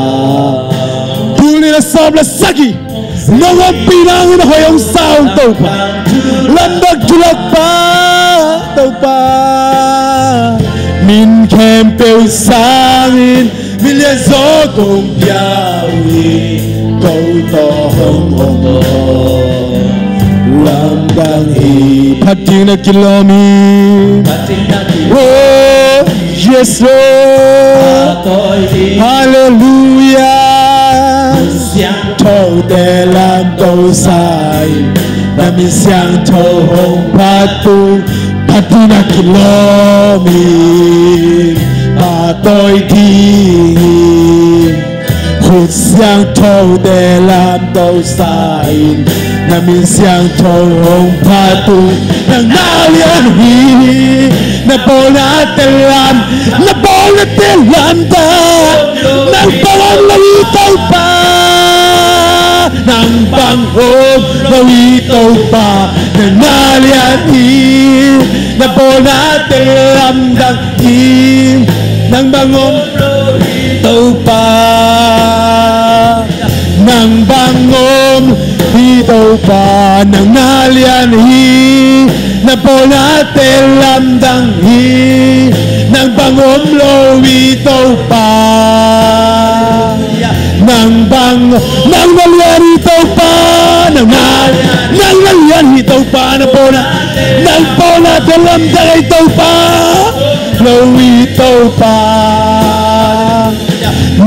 Tul nih le sawm le sagih nong ompihna hangin a hoih hong sa ung Topa. Lamdang thulak pa Topa. Min khempeuh sangin mi lianzaw kong pia uh hi, ko tawh hong om aw. Lamdang hi. Phat ding na kilawm hi. Oh, yes Lord. Halleluia. Siangthote lamto sa in, na min siangtho hong phat tung. Phat ding na kilawm hi, pahtawi ding hi. Khut siangthote lamto sa in, na min siangtho hong phat tung. Nang na lian hi, na bawlnate lam, na bawlnate lamdang. Nang bang om lo hi Topa. Nang bang om lo hi Topa. Nang na lian hi, na bawlnate lamdang hi. Nang bang om lo hi Topa. Nang bang om hi Topa. Nang na lian hi, na bawlnate lamdang hi. Nang bang om lo hi Topa. Nang bang, nang na lian hi Topa. Nang na, nang na lian hi Topa. Na bawlna, nang bawlnate lamdang hi Topa. Lo hi Topa.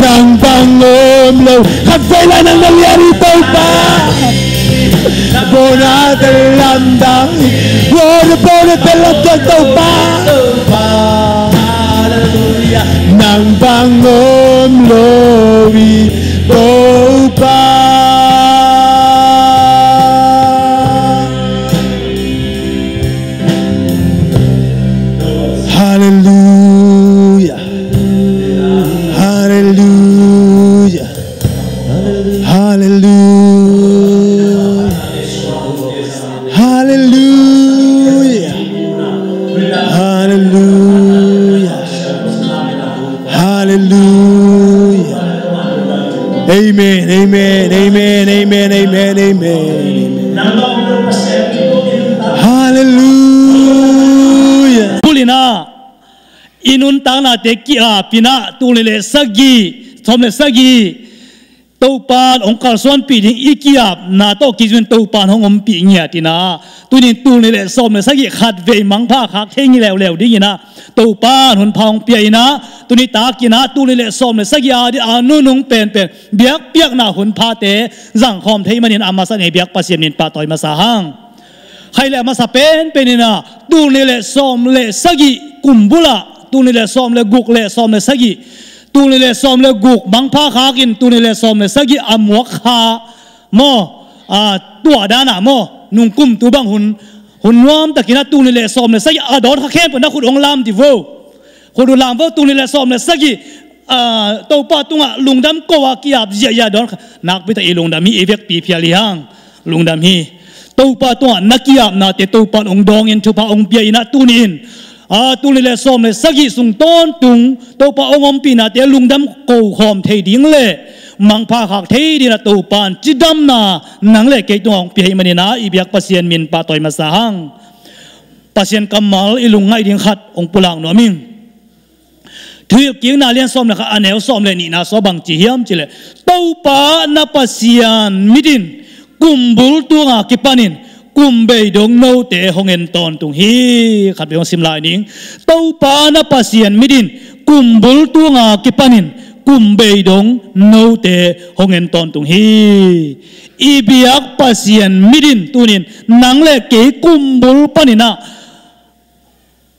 Nang bang om lo. Khatvei lai nang na lian hi Topa. Na bawlnate lamdang hi. Wo, na bawlnate lamdang Topa. Nang bang om lo hi Topa. Halleluia. Halleluia. Halleluia. Halleluia. Halleluia. Halleluia. Amen, amen, amen, amen, amen, amen. Halleluia. Tul nih ah I nuntaknate ki-ap in ah, tul nih le sagih, sawm le sagih Topa'n hong kalsuanpih ding i ki-apna tawh kizuin Topa'n hong ompih ngiat in ah, tuni-in tul nih le sawm le sagih khatvei mangpha khak thei ngiat leuleu dingin ah Topa'n hun pha hong pia in ah, tuni takin ah tul nih le sawm le sagih a ding a nunung penpen biakpiakna hun phate zangkhawm thei manin a masa in ei biak Pasian min pahtawi masa hang. Khaile, a masa penpen in ah tul nih le sawm le sagih kum bul ah, tul nih le sawm le guk le sawm le sagih, tul nih le sawm le guk mangpha khakin tul nih le sawm le sagih a muak kha maw, a, tua dan ah maw, nungkum tu bang hun, hun nuam takin ah tul nih le sawm le sagih a dawn kha khempeuh na khut hong lam dih vo. Khut uh lam vo, tul nih le sawm le sagih, a, Topa tungah lungdam ko a ki-ap ziahziah dawn kha. Nakpi tak i lungdam hi, i vekpi phial hi hang. Lungdam hi. Topa tungah na ki-apnate Topa'n hong dawngin thupha hong pia in ah tuni-in, a, tul nih le sawm le sagih sung tawntung Topa hong ompihnate lungdam ko khawm thei ding le mangpha khak thei dingin ah Topa'n cidamna nang le kei tungah hong pia hi manin ah i biak Pasian min pahtawi masa hang. Pasian kammal i lungngaih ding khat hong pulak nuam ing. Thuhilhkikna lian sawm le khat, a neu sawm le nihna sung bang ci hiam cih leh, Topa na Pasian mit in kum bul tung a kipanin kum bei dong note hong en tawntung hi. Khatvei hong sim lai ning. Topa na Pasian mit in kum bul tung a kipanin kum bei dong note hong en tawntung hi. I biak Pasian mit in tuni-in nang le kei kum bul panin ah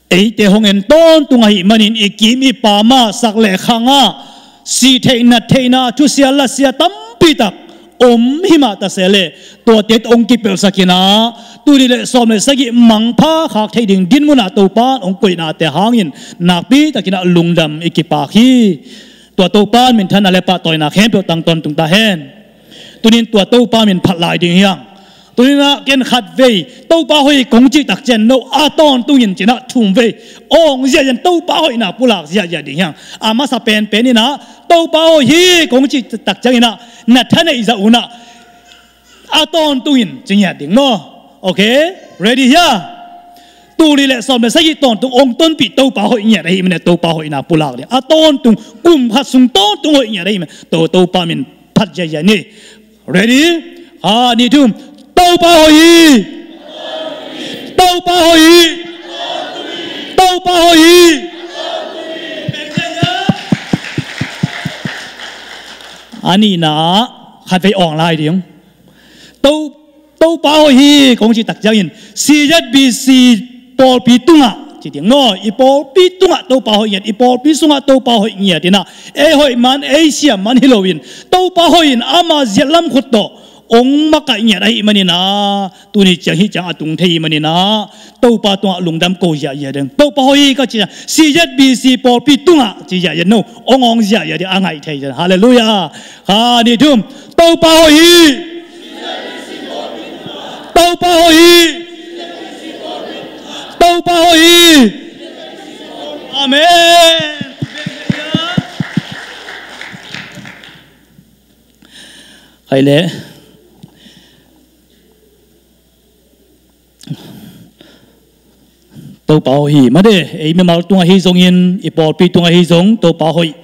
eite hong en tawntung ahih manin i kim i pam ah, sak le khang ah, sih theih nat theihna, thusia lasia tampi tak om hi mah ta se leh, tuate hong kipelhsak in ah, tul nih le sawm le sagih mangpha khak thei ding dinmun ah Topa'n hong koihnate hangin nakpi takin ah lungdam i kipak hi. Tua Topa minthanna le pahtawina khempeuh tang tawntung ta hen. Tuni-in tua Topa min phat lai ding hi hang. Tuni-in ah ken khatvei Topa hoih hi kong cih tak ciang no a tawntungin ci-in ah thumvei awng ziahziah in Topa hoihna pulak ziahziah ding hi hang. A masa penpen in ah Topa hoih hi kong cih tak ciangin ah na thaneih zah un ah a tawntungin ci ngiat ding maw. Ok? Ready hia? Tul nih le sawm le sagih tawntung hong tonpih Topa hoih ngiat ahih manin Topa hoihna pulak ding. A tawntung kum khat sung tawntung hoih ngiat ahih manin To, Topa min phat ziahziah ni. Ready? Khat, nih, thum. Topa hoih hi. Topa hoih hi. Topa hoih hi. A nihna ah khatvei awng lai ding. To, Topa hoih hi kong cih tak ciangin C Z B C pawlpi tungah ci ding maw, i pawlpi tungah Topa hoih ngiat, i pawlpi sungah Topa hoih ngiat in ah, ei hoih man, ei siam man hi loin Topa hoih in ama ziat lam khut tawh hong makaih ngiat ahih manin ah, tuni ciang hih ciang a tung thei ahih manin ah, Topa tungah lungdam ko ziahziah ding. Topa hoih hi ka cih ciang C Z B C pawlpi tungah ci ziahziah no, hong awng ziahziah ding a ngaih thei ciang. Halleluiah. Khat, nih, thum. Topa hoih hi. Topa hoih hi. Topa hoih hi. Amen. Khaile. Topa hoih hi mah de, ei mimal tungah hi zongin, i pawlpi tungah hi zong Topa hoih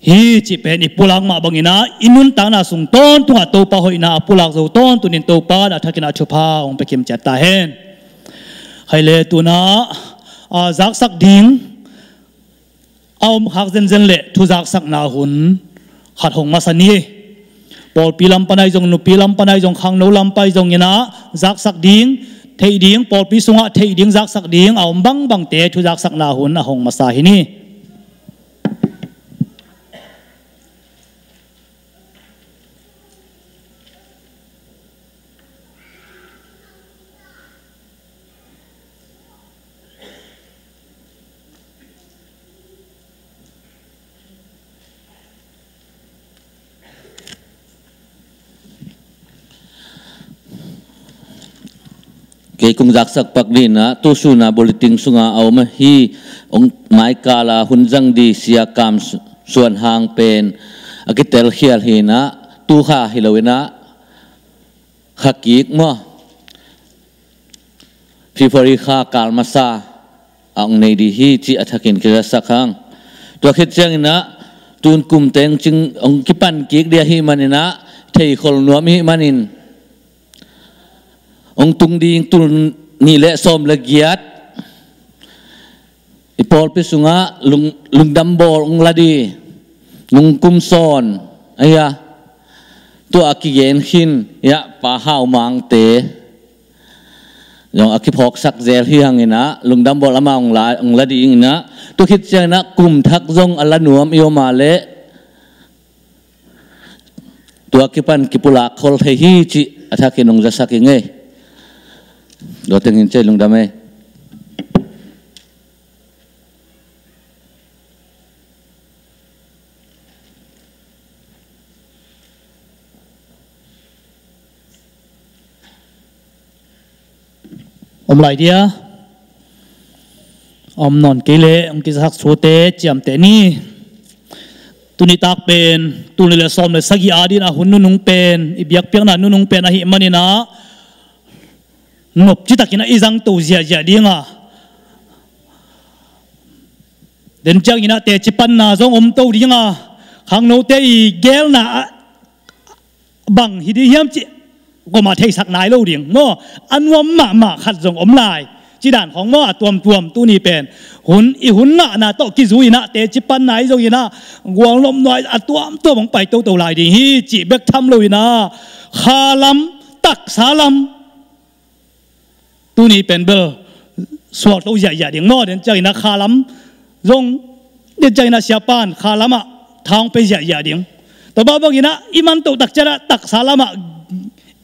hi cih pen i pulak mah bangin ah, i nuntakna sung tawntungah Topa hoihna a pulak zo tawntung in Topa na thakin a thupha hong pia kim ciat ta hen. Khaile, tu-in ah, a, zaksak ding a om khak zenzen leh thuzaksakna hun khat hong masa ni. Pawlpi lam pan ahi zong, nupi lam pan ahi zong, khangno lam pan ahi zongin ah zaksak ding, theih ding, pawlpi sungah theih ding, zaksak ding a om bangbangte thuzaksakna hun a hong masa hi ni. Kei kong zaksak pak ding in ah, tu sun a bulletin sungah a om ahi, hong maikal a hun zang ding Sia Kam Su-, Suan Hang pen a kitelkhial hi in ah, tu kha hi lo in ah, kha kik maw, February kha kal masa a hong nei ding hi cih a thakin kizasak hang. Tua khit ciangin ah tun kum teng cing hong kipan kik ding ahih manin ah theikhol nuam ahih manin hong tung ding tul nih le sawm le giat i pawlpi sungah lung, lungdam bawl hong la ding Nung Kum Sawn, ahi a, tua a kigen khin, ya, Pa Hau Mangte zong a kiphawksak zel hi hangin ah lungdam bawl ama hong la, hong la dingin ah, tua khit ciangin ah kum thak zong a la nuam i om a leh tua kipan kipulak khol thei hi cih a thakin hong zasak ing ei. Tua tengin cei lungdam ei. Om lai dia. Om nawn kei leh hong kizasak sute ciamteh ni. Tuni tak pen tul nih le sawm le sagih a dingin a hun nunung pen, i biakpiakna nunung pen ahih manin ah nopci takin ah i zangto ziahziah ding a, den ciangin ah teci panna zong omto ding a, khangnote i gelna ah bang hi ding hiam cih kuamah theisak nai lo ding maw? A nuam mahmah khat zong om lai. Ci dan khawng maw, a tuamtuam tuni pen hun, i hun ngahna tawh kizui-in ah teci panna ahi zongin ah gualnop nuai a tuamtuam hong pai toto lai ding hi cih bek tham loin ah khalam, taksa lam tuni pen bel sualto ziahziah ding maw? Den ciangin ah khalam zong, den ciangin ah siapan khalam ah tha hong pia ziahziah ding. Tua bang bangin ah i manto tak ciangin ah taksa lam ah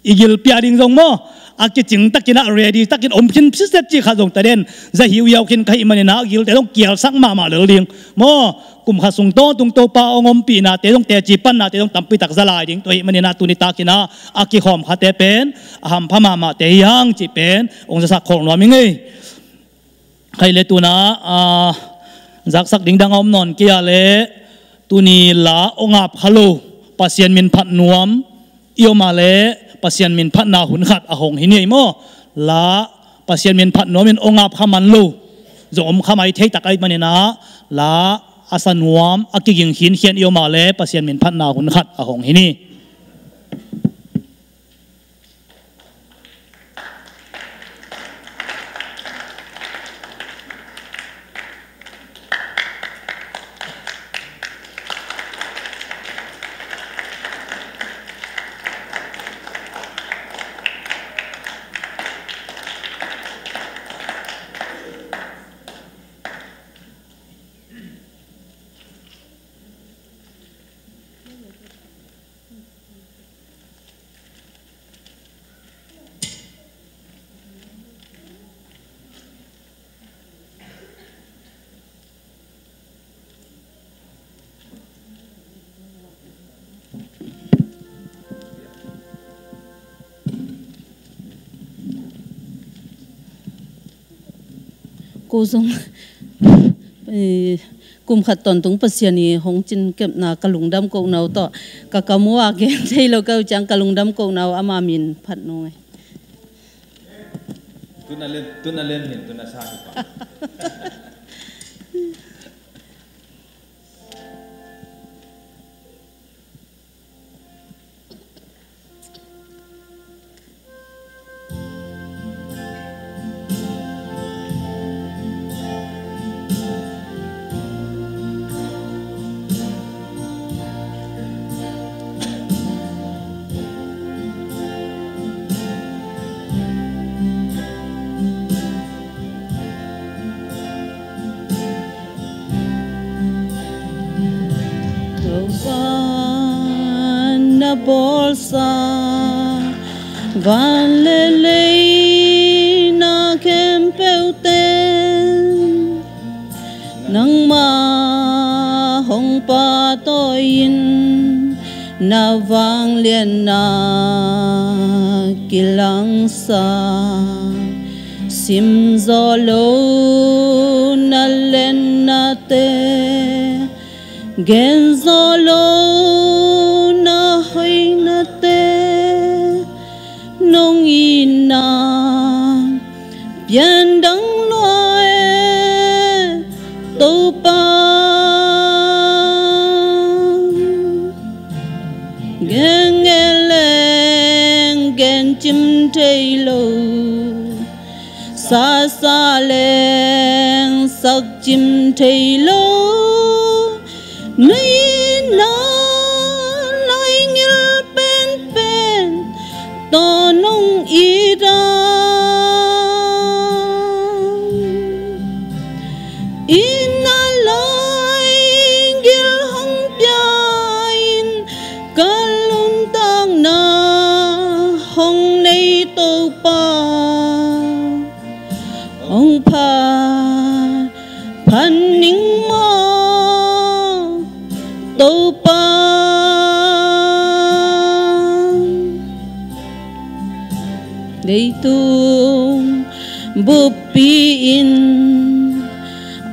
i gil pia ding zong maw, a kicing takin ah ready takin om khin siset cih khat zong ta den. Za hiuhiau khin ka hih manin ah gilte zong kialsak mahmah lel ding maw? Kum khat sung tawntung Topa hong ompihnate zong, teci pannate zong tampi tak za lai ding. Tua ahih manin ah tuni takin ah a kikhawm khate pen a hampha mahmahte hi hang cih pen hong zasak khol nuam ing ei. Khaih le tuna, ah, zaksak ding dang a om nawn kei a leh tuni la hong ap kha lo, Pasian min phat nuam i om a leh Pasian min phatna hun khat a hong hi ni ei maw? La Pasian min phat nuamin hong ap kha man lo zong om kha mai thei tak ahih manin ah la a sa nuam, a kiging khinkhian i om a leh Pasian min phatna hun khat a hong hi ni. Ko zong, eh, kum khat tawntung Pasian i hong cin kepna ka lungdam kohna uh tawh ka kam uh a gen thei lo ka uh ciang ka lungdam kohna uh ama min phat nung ei. Tuna lem, tuna lem hin, tuna sa hi pa. Topa na bawlsa van le lei na khempeuh ten nangmah hong pahtawi-in na vangliatna kilangsa, simzawh lo na liatnate, genzawh lo na hoihnate, nong itna piandang lua e. kencim thei lo, sasa leng sakcim thei lo. Na inn ah laigil penpen tawh nong it a, inn ah laigil hong pia-in ka lungtakna hong nei Topa, hong pha phan ning maw Topa. Leitung buppi-in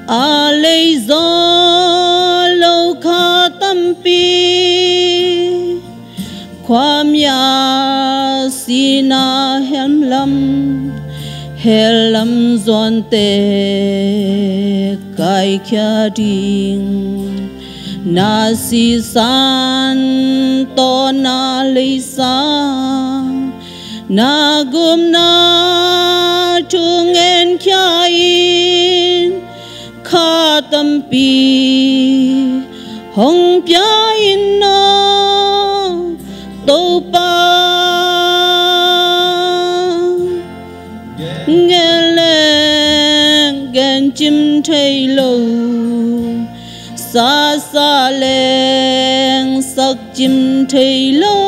a lei zaw lo kha tampi, khuamial sihna hemlam, hellam zuante kaikhia ding. Na sisan tawh na leisang, na gupna thu ngenkhia in, kha tampi hong pia in aw Topa. Gen leng gencim thei lo, sasa leng sakcim thei lo.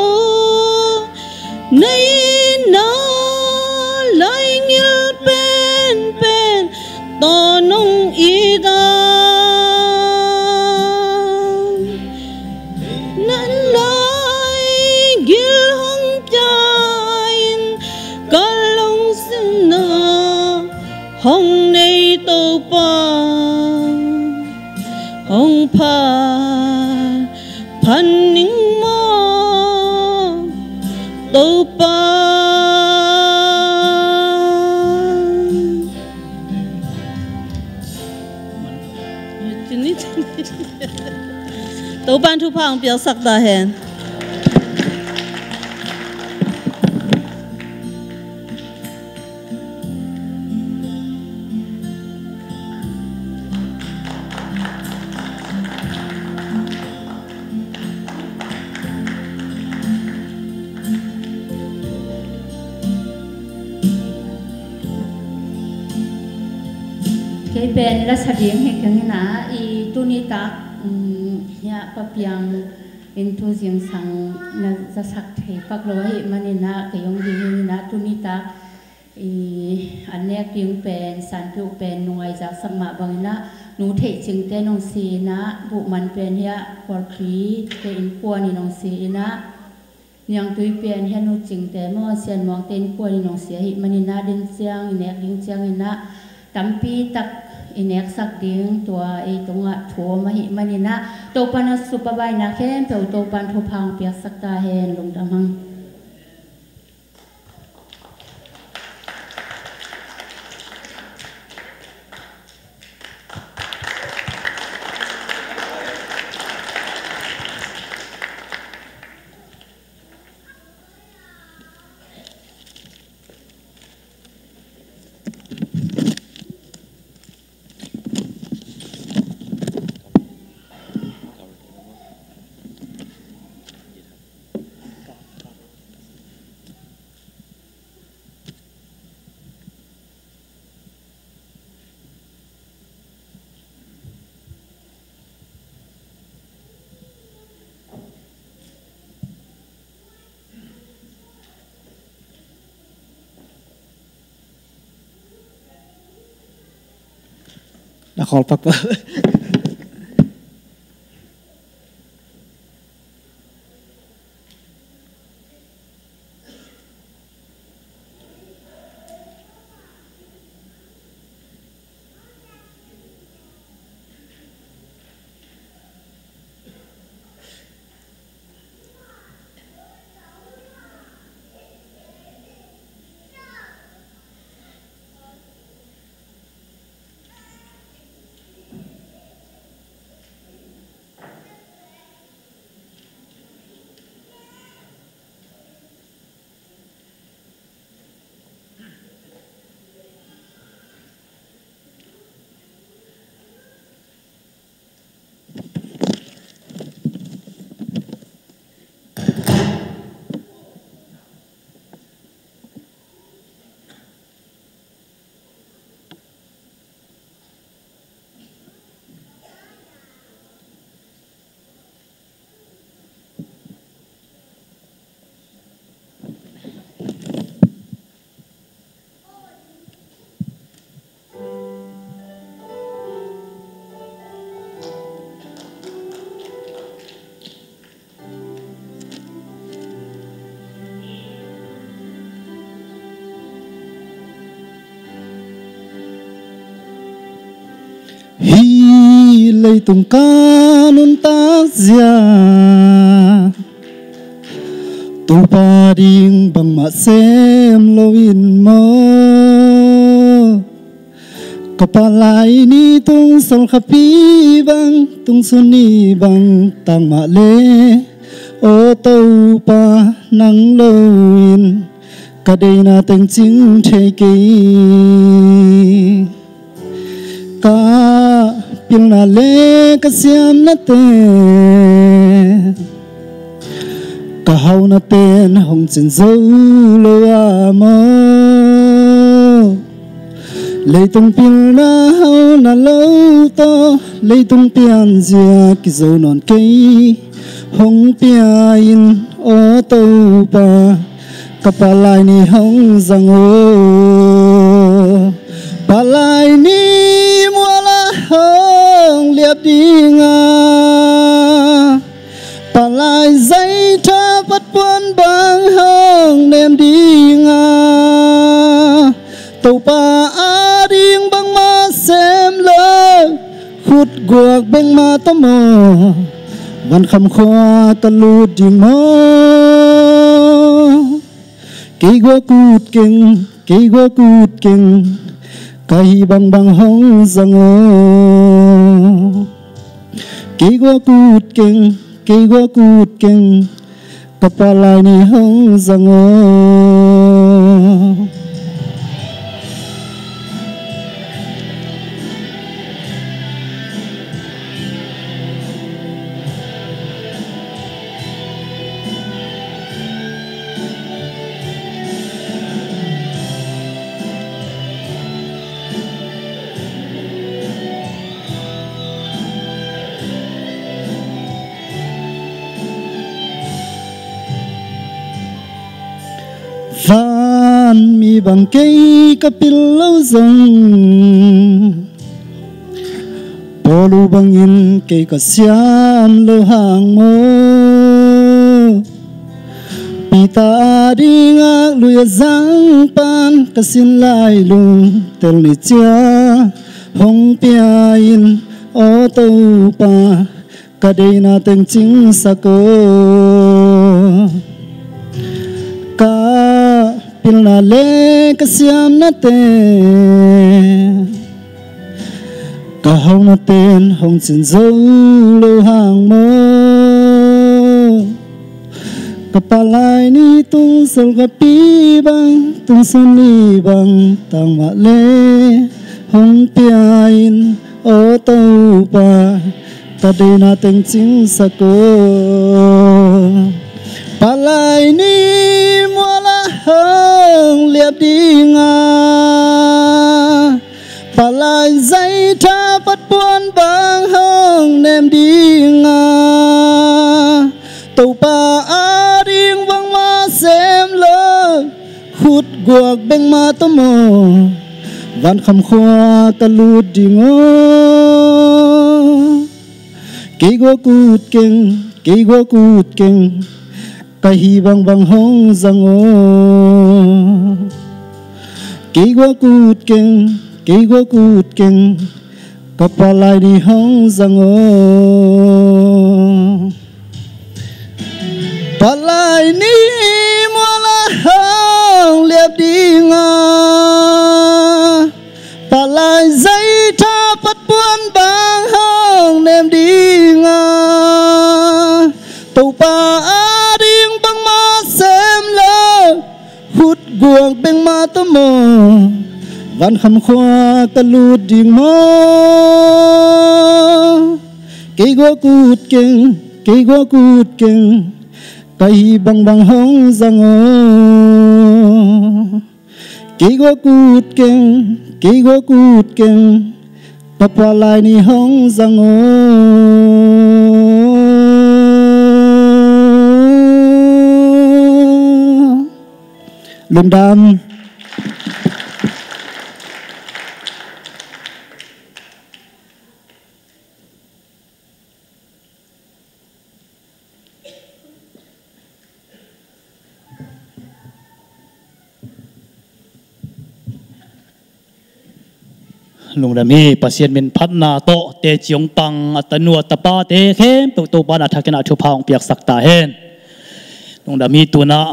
Na inn ah laigil penpen tawh nong it a, na laigil hong pia-in ka lungsim ah hong nei Topa, hong pha phan ning maw Topa. Topa'n thupha hong piaksak ta hen. Kei pen lasa ding hi keng in ah, i tuni tak, um, hiah Pa Piang in thu zingsang na zasak thei pak lo ahih manin ah, kei hong ding hi in ah, tuni tak i an nek ding pen, sanpiuh pen, nungai zaksak mah bangin ah, Nu Theih Cingte nong si in ah, Buh Man pen hiah Khualkhri te innkuan in nong si in ah, Niangtui pen hiah Nu Cingte maw, Sian Muangte innkuan in nong si ahih manin ah, din ciang i nek ding ciangin ah, tampi tak i neksak ding tua ei tungah thu om ahih manin ah, Topa'n a supabaina khempeuh Topa'n thupha hong piaksak ta hen, lungdam hang. Na khawl pak pak. Hih leitung ka nuntak zia, Topa ding bangmah sem lo in maw. Ka palai ni tung Salkhapi bang, tung Sun ni bang tang mah le, aw Topa nang lo in ka deina teng cing thei kei. Ka pilna le ka siamnate, ka hauna ten hong cin zo lo a maw. Leitung pilna hauna lo tawh, leitung pianzia kizo nawn kei hong pia in aw Topa, ka palai ni hong zang aw. Palai ni muala hong liap dinga, palai zaitha patpuan bang hong nem dinga, Topa ading bangmah sem lo, khut guak bengmah tawh maw, Vankham khua ka lut ding maw. Kei guak ut keng, kei guak ut keng, ka hih bangbang hong zang aw. Kei guak ut keng, kei guak ut keng, ka palai ni hong zang aw. Vanmi bang kei ka pil lo zong, Paulu bangin kei ka siam lo hang maw. Peter ading aklui a zang pan ka sin lai lungtel ni cia hong pia in aw Topa, ka deina teng cingsak aw. Ka pilna le ka siamnate, ka hauna ten hong cin zo lo hang maw. Ka palai ni tung Salkhapi bang, tung Sun ni bang tang mah le, hong pia in aw Topa, ka deina teng cingsak aw. Palai ni muala hong liap dinga, palai zaitha patpuan bang hong nem dinga, Topa ading bangmah sem lo, khut guak bengmah tawh maw, Vankham khua ka lut ding aw. Kei guak ut keng, kei guak ut keng, ka hih bangbang hong zang aw. Kei guak ut keng, kei guak ut keng, ka palai ni hong zang aw. Palai ni muala hong liap dinga, palai zaitha patpuan bang hong nem dinga, Topa ading bangmah sem lo, khut guak bengmah tawh maw, Vankham khua ka lut ding maw. Kei guak ut keng, kei guak ut keng, ka hih bangbang hong zang aw. Kei guak ut keng, kei guak ut keng, ka palai ni hong zang aw. Lungdam. Lungdam hi. Pasian min phatna tawh teci hong pang a tanu a tapate khempeuh Topa in a thakin a thupha hong piaksak ta hen. Lungdam hi. Tunah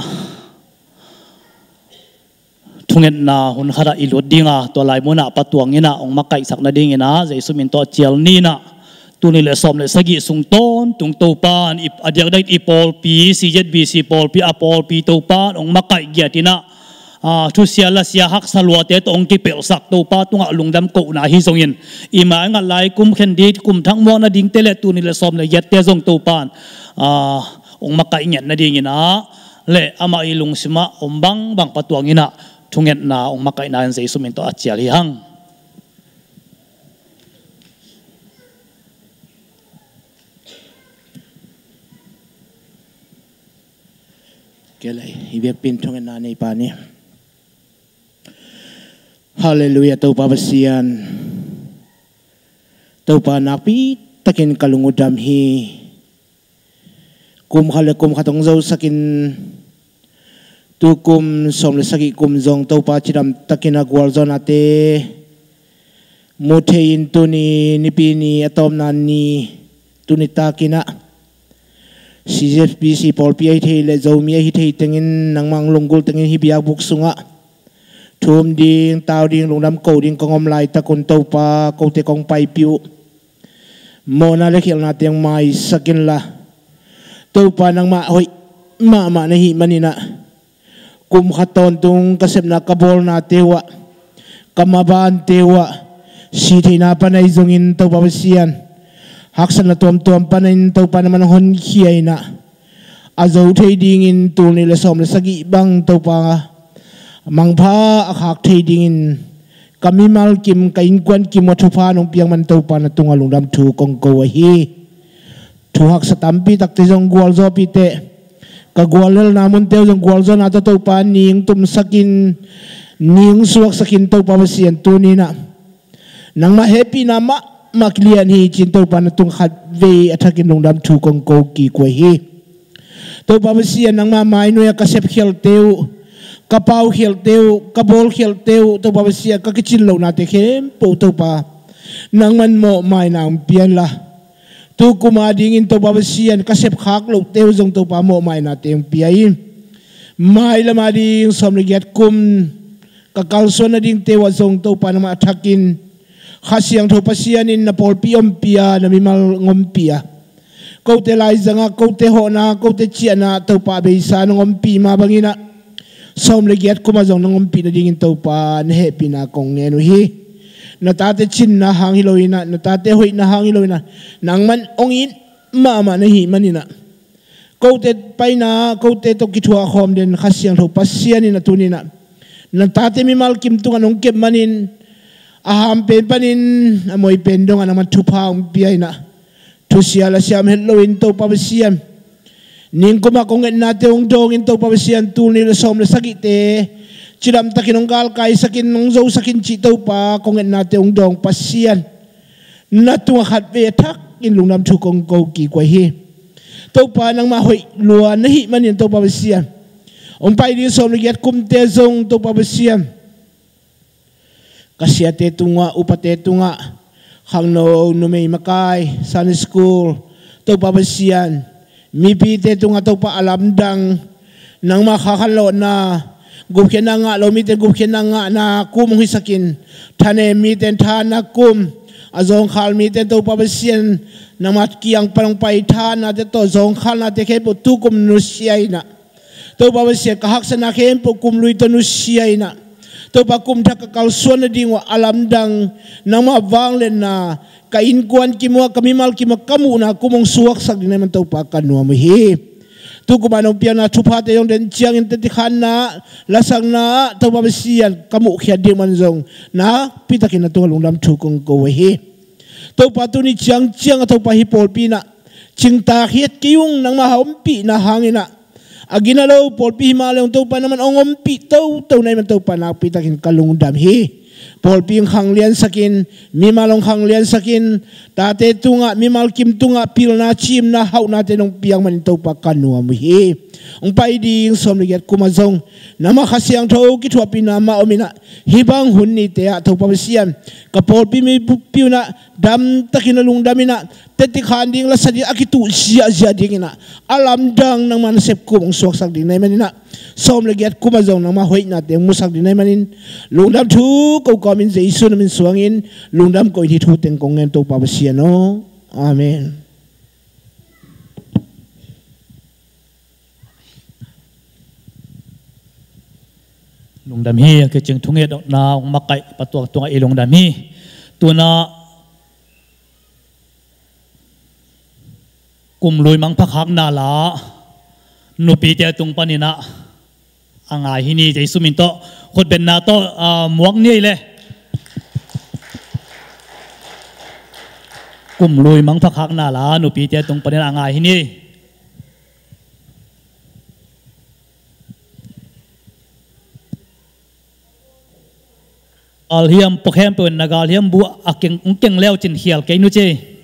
thungetna hun khatah i lut dinga tua lai munah patuang inah hong makaihsak nadinginah Jesu min tawh a cial ninah tul nih le sawm le sagih sung tawntung Topa in i, a diakdiak i pawlpi, C Z B C pawlpi, a pawlpi Topa in hong makaih giat inah, a, thusia lasia haksa luate tawh hong kipelhsak Topa tungah lungdam kohna hi zongin, i mai ngat lai kum khen ding, kum thak muak nadingte le tul nih le sawm le giatte zong Topa in, a, hong makaih ngiat nadinginah le amah i lungsimah om bangbang patuang inah thungetna hong makaihna in Jesu min tawh a cial hi hang. Kei lei, i biakpin thungetna nei pa ni. Halleluiah, Topa Pasian. Topa nakpi takin ka lung uh dam hi. Kum khat le kum khat hong zosakin tu kum sawm le sagih kum zong Topa cidam takin a gualzawnate mu thei in tuni nipi ni a tawpna ni tuni takinah C Z B C pawlpi ahi thei le Zomi ahi thei tengin nangmah hong lunggulh tengin hih biakbuk sungah thu um ding, tau ding, lungdam ko ding kong om laitak un Topa kote kong paipih uh. Mawhna le khialhnate hong maisak inla Topa nangmah hoih mahmah na hih maninah kum khat tawntung ka sepna ka bawlnate uhah, ka mabante uhah, sihtheihna pan ahi zongin Topa Pasian, haksatna tuamtuam panin Topa nangman hong honkhia inah a zo thei dingin tul nih le sawm le sagih bang Topa mangpha a khak thei dingin ka mimal kim, ka innkuan kim uh a thupha nong piak man Topa na tungah lungdam thu kong ko ahi. Thu haksa tampi takte zong gualzawhpih teh, ka guallelhna munte uh zong gualzawhna tawh Topa ning tumsakin, ning suaksakin Topa Pasian tuninah nangmah hehpihna mahmah kilian hi cin Topa na tung khatvei a thakin lungdam thu kong ko kik uh ahi. Topa Pasian nangmah mainuai a ka sepkhialte uh, ka paukhialte uh, ka bawlkhialte uh Topa Pasian ka kicin lohnate khempeuh Topa nangman mawhmaina hong pia inla tu kum a dingin Topa Pasian ka sepkhak lohte uh zong Topa mawhmainate hong pia in. Mailam a ding sawm le giat kum ka kalsuan nadingte uh ah zong Topa nangmah a thakin Kha Siangtho Pasian in na pawlpi ompih a, na mimal hong ompih a, kote laizangah, kote hawhna, kote ciahna Topa a beisa nong ompih mah banginah sawm le giat kumah zong nong ompih nadingin Topa na hehpihna kong ngen uh hi. Na tate cinna hang hi loinah, na tate hoihna hang hi loinah nangman hong it mahmah na hih maninah kote paina, kote tawh kithuah khawm den Kha Siangtho Pasian in a tuninah na tate mimal kim tungah nong kep manin a hampen panin a moipen dongah nangman thupha hong pia inah thusia lasia om het loin Topa Pasian, ningkumah kong etnate hong dawngin Topa Pasian, tul nih le sawm le sagihte cidamtakin hong galkaisakin hong zosakin cih Topa kong etnate hong dawng Pasian, na tungah khatvei a thakin lungdam thu kong ko kik uh ahi. Topa nangmah hoih lua na hih manin Topa Pasian, hong pai ding sawm le giat kumte zong Topa Pasian, ka siate tungah, upate tungah, khangno, numei makai, Sunday school, Topa Pasian, mipite tungah Topa a lamdang nangmah kha khanlawhna, gupkhiatna ngah lo mite gupkhiatna ngahna kum hong hisakin, thanem mite thahatna kum, a zawngkhal mite Topa Pasian nangmah kiang pan hong pai thahatnate tawh zawngkhalnate khempeuh tu kum nusia inah Topa Pasian ka haksatna khempeuh kum lui tawh nusia inah Topa kum thak ka kalsuan nading uh a lamdang nangmah vangliatna ka innkuan kim uh ah, ka mimal kim uh ah ka muhna kum hong suaksak ding na hih man Topa ka nuam uh hi. Tu kum a nong piakna thuphate zong den ciangin teci khanna, lasakna ah Topa Pasian ka muhkhiat ding man zong nakpitakin na tungah lungdam thu kong ko uh ahi. Topa tuni ciangciang a Topa hih pawlpi inah cingtak hiat kei ung, nangmah a ompihna hanginah a gina lo pawlpi himah le ung Topa nangman hong ompih toto na hih man Topa nakpitakin ka lungdam hi. Pawlpi hong khangliansak in, mimal hong khangliansak in, tate tungah, mimal kim tungah pilna, ciimna, hauhnate nong piak manin Topa ka nuam uh hi. Hong pai ding sawm le giat kum ah zong nangmah Kha Siangtho kithuahpihna mah om in ah, hih bang hun nite ah Topa Pasian, ka pawlpi mipi uh in ah damtakin a lungdam in ah, teci khan ding, la sa ding a kituh ziahziah ding in ah, a lamdang nangmah nasep kum hong suaksak ding na hih manin ah, sawm le giat kum ah zong nangmah hoihnate hong musak ding na hih manin, lungdam thu ko kawmin Jesu na min suangin lungdam ko in hih thu teng kong ngen, Topa Pasian aw. Amen. Lungdam hi. A kicing thungetna hong makaih pa tuak tungah i lungdam hi. Tu-in ah kum lui mangpha khakna la nupite tung panin ah a ngai hi ni. Jesu min tawh khutbenna tawh, ah, muak ni ei le. Kum lui mangpha khakna la nupite tung panin a ngai hi ni. Galhiam pua khempeuh in na galhiam bu a keng, keng leu cin khial kei nu ci.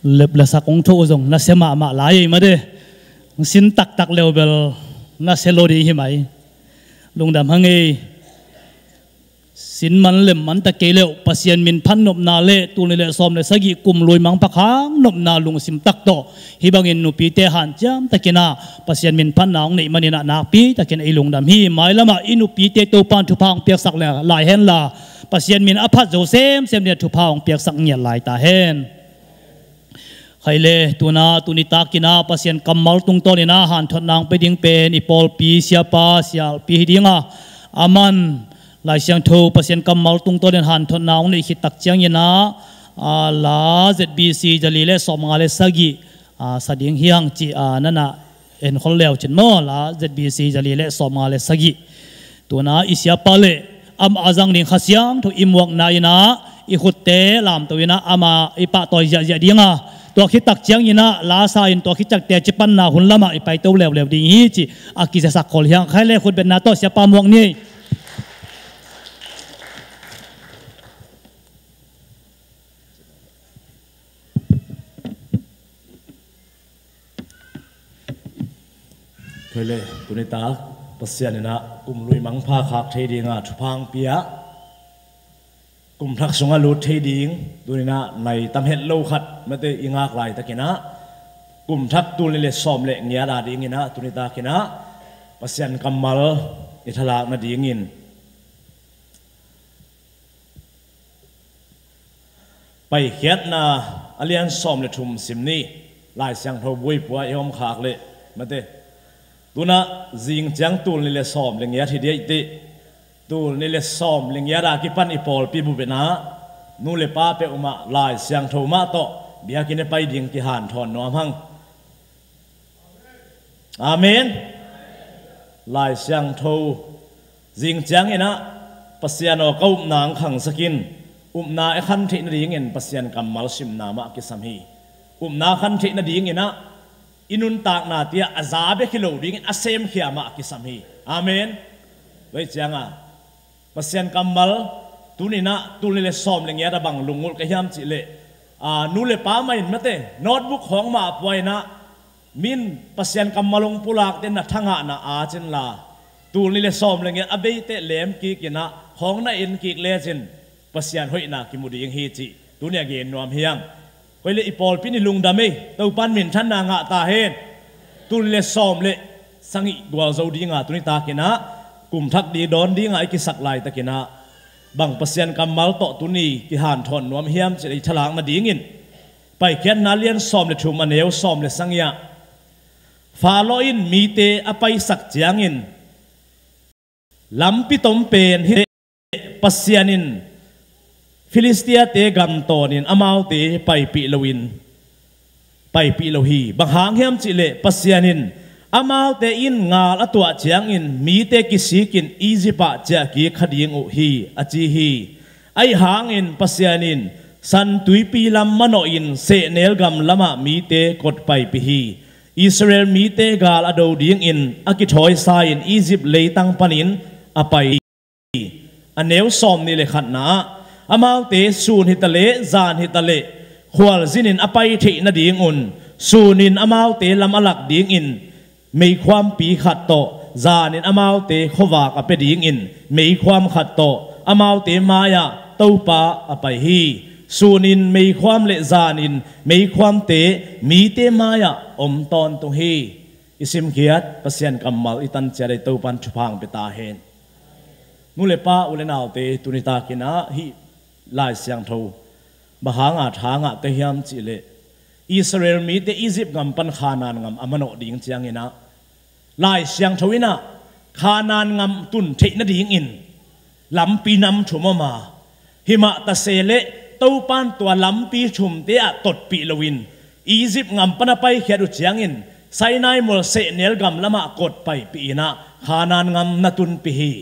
Lep le sak hong thoh zong nasia mahmah lai ei mate. Sin taktak leu bel nasia lo ding hi mai. Lungdam hang ei. Sin man lem man ta kei leuh, Pasian min phat nopna le tul nih le sawm le sagih kum lui mangpha khak nopna lungsim tak tawh hih bangin nupite hanciam takin ah Pasian min phatna hong neih manin ah nakpi takin ei lungdam hi. Mailamah i nupite Topan thupha hong piaksak lai hen la, Pasian min a phat zo semsem dingin thupha hong piaksak ngiat lai ta hen. Khaile, tuna tuni takin ah Pasian kammal tungtawnin ah hanthotna hong pia ding pen i pawlpi siapa sialpi hi ding a, aman Lai Siangtho Pasian kammal tungtawnin hanthotna hong neih khit tak ciangin ah, a, la Z B C zali le sawmnga le sagih, a, sa ding hi hang ci, a, nana enkhol leu cin maw, la Z B C zali le sawmnga le sagih. Tuna i siapa le amah a zang ding Kha Siangtho i muakna in ah i khutte lamto in ah amah i pahtawi ziahziah ding a, tua khit tak ciangin ah la sa in tua khit ciang teci panna hun lamah i paito leuleu ding hi ci a kizia sak khol hi hang. Khaile, khutbetna tawh siapa muak ni. Khaile, tuni tak Pasian in ah kum lui mangpha khak thei ding a thupha hong pia, kum thak sungah lut thei ding, tuni in ah nai tam het lo khat mate i ngak lai takin ah kum thak tul nih le sawm le giat a dingin ah tuni takin ah Pasian kammal i thalak nadingin Paikhiatna a lian sawm le thum sim ni. Lai Siangtho buaipua i om khak leh mate, tuna zing ciang tul nih le sawm le giat hi ding ei tih. Tul nih le sawm le giat a kipan i pawlpi bup in ah nu le pa peuhmah Lai Siangtho mah tawh biakinn i pai ding kihanthawn nuam hang. Amen. Lai Siangtho zing ciangin ah Pasian aw, ka upna hong khangsak in. Upna i khan theih nadingin Pasian kammal simna mah kisam hi. Upna khan theih nadingin ah i nuntakna tiah a za bek hi lo dingin a semkhia mah kisam hi. Amen. Tua hi ciang a Pasian kammal tuni in ah tul nih le sawm le giat a bang lungngulh ka hiam cih leh, aa, nu le pa mah in mate, notebook khawng mah pua in ah min Pasian kammal hong pulak te na thangahna a cin la, tul nih le sawm le giat a bei teh lem kik in ah khawng na en kik lecin Pasian hoihna kimu ding hi cih tuni a gen nuam hi hang. Khaile, i pawlpi in i lungdam ei, Topan minthanna ngah ta hen. Tul nih le sawm le sagih gualzo ding a tuni takin ah kum thak ding dawn ding a i kisak lai takin ah bang Pasian kammal tawh tuni kihanthawn nuam hiam cih i thalak nadingin Paikhiatna lian sawm le thum a neu sawm le sagih ah, Faro in mite a paisak ciangin lampi tom pen hi, Pasian in Filistia-te gam tawnin amaute paipih loin, paipih lo hi. Bang hang hiam cih leh Pasian in amaute in ngal a tuah ciangin mite kisikin Egypt ah ciah kik kha ding uh hi, a ci hi. Ahi hangin Pasian in San Tuipi lam manawhin sehnel gam lamah mite kot paipih hi. Israel mite gal a do dingin a kithawi sa-in Egypt leitang panin a pai hi. A neu sawm nih le khatna ah, amaute sun hi ta leh zan hi ta leh khualzinin a pai theih nadingun sunin amaute lam a lak dingin meikhuampi khat tawh, zanin amaute khuavak a pia dingin meikhuam khat tawh amaute mai-ah Topa a pai hi. Sunin meikhuam le zanin meikhuamte mite mai-ah om tawntung hi. I simkhiat Pasian kammal i tan ciat ei Topan thupha hong pia ta hen. Nu le pa, u le naute, tuni takin ah hih Lai Siangtho bang hanga tha ngah ka hiam cih leh, Israel mite Egypt gam pan Khanaan gam a manawh ding ciangin ah Lai Siangtho in ah Khanaan gam tun theih nadingin lampi nam thum om a, hi mah ta se leh Topan tua lampi thumte ah totpih loin Egypt gam pan a paikhiat uh ciangin Sinai mual sehnel gam lamah kot paipih in ah Khanaan gam na tunpih hi.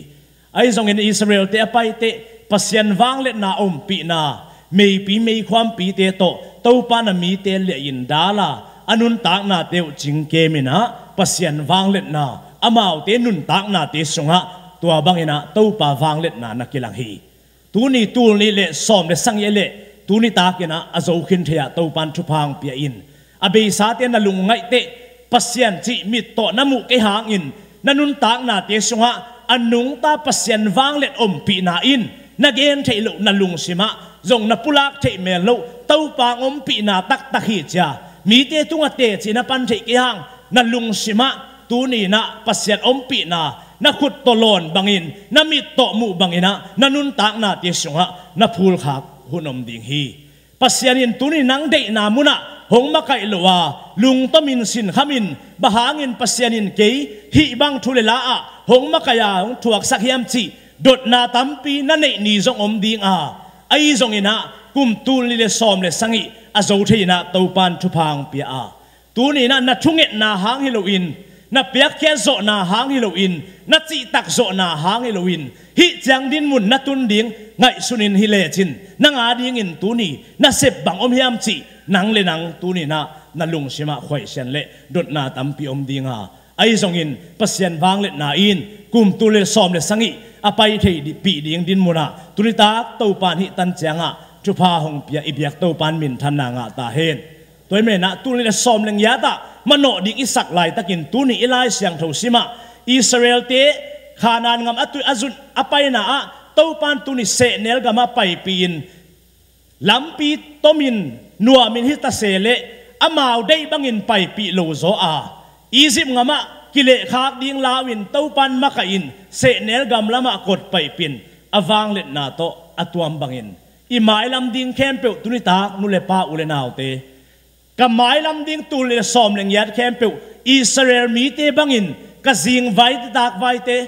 Ahi zongin Israel-te a pai teh Pasian vangliatna ompihna, meipi meikhuampite tawh Topan a mite liahin dal a, a nuntaknate uh cingkem in ah Pasian vangliatna amaute nuntaknate sungah tua bangin ah Topa vangliatna na kilang hi. Tuni tul nih le sawm le sagih leh Tuni takin ah a zo khin thei-ah Topan thupha hong pia in. A beisate na lungngaih teh, Pasian cih mit tawh na muh kei hangin na nuntaknate sungah a nungta Pasian vangliat ompihna in na gen theih loh, na lungsimah zong na pulak theih mel loh Topa hong ompihna taktak hi cia, mite tungah teci na pan theih kei hang na lungsimah tuni-in ah Pasian ompihna na khut tawh lawn bangin, na mit tawh muh bangin ah na nuntaknate sungah na phulkhak hun om ding hi. Pasian in tuni nang deihna munah hong makaih lo a, lungtomin sinkhamin, bang hangin Pasian in kei hih bang thu le la-ah hong makaih a, hong thuaksak hiam cih dotna tampi na neih ni zong om ding a, ahi zongin ah kum tul nih le sawm le sagih a zo thei-in ah Topan thupha hong pia a, tuni-in ah na thungetna hang hi loin, na piakkhiat zawhna hang hi loin, na cihtak zawhna hang hi loin, hih ciang dinmun na tun ding ngaihsunin hi lecin, nang adingin tuni na sep bang om hiam cih nang le nang tuni-in ah na lungsimah khuaisian le dotna tampi om ding a, ahi zongin Pasian vangliatna in kum tul le sawm le sagih a pai thei dih, pih ding dinmunah tuni tak Topan hih tan ciangah thupha hong pia i biak Topan minthanna ngah ta hen. Tua hi menah tul nih le sawm le giatah manawh ding i sak laitakin tuni i Lai Siangtho simah Israelte Kanaan gam a tui a zun a paina ah Topan tuni sehnel gamah paipih in, lampi tomin nuamin hi ta se leh amau deih bangin paipih lo zaw a, Egypt gamah kilehkhak ding lau-in Topan makaih in sehnel gam lamah kotpaipih in a vangliatna tawh a tuam bangin i mailam ding khempeuh tuni tak nu le pa u le naute, ka mailam ding tul nih le sawm le giat khempeuh Israel mite bangin ka zingvaite, takvaite,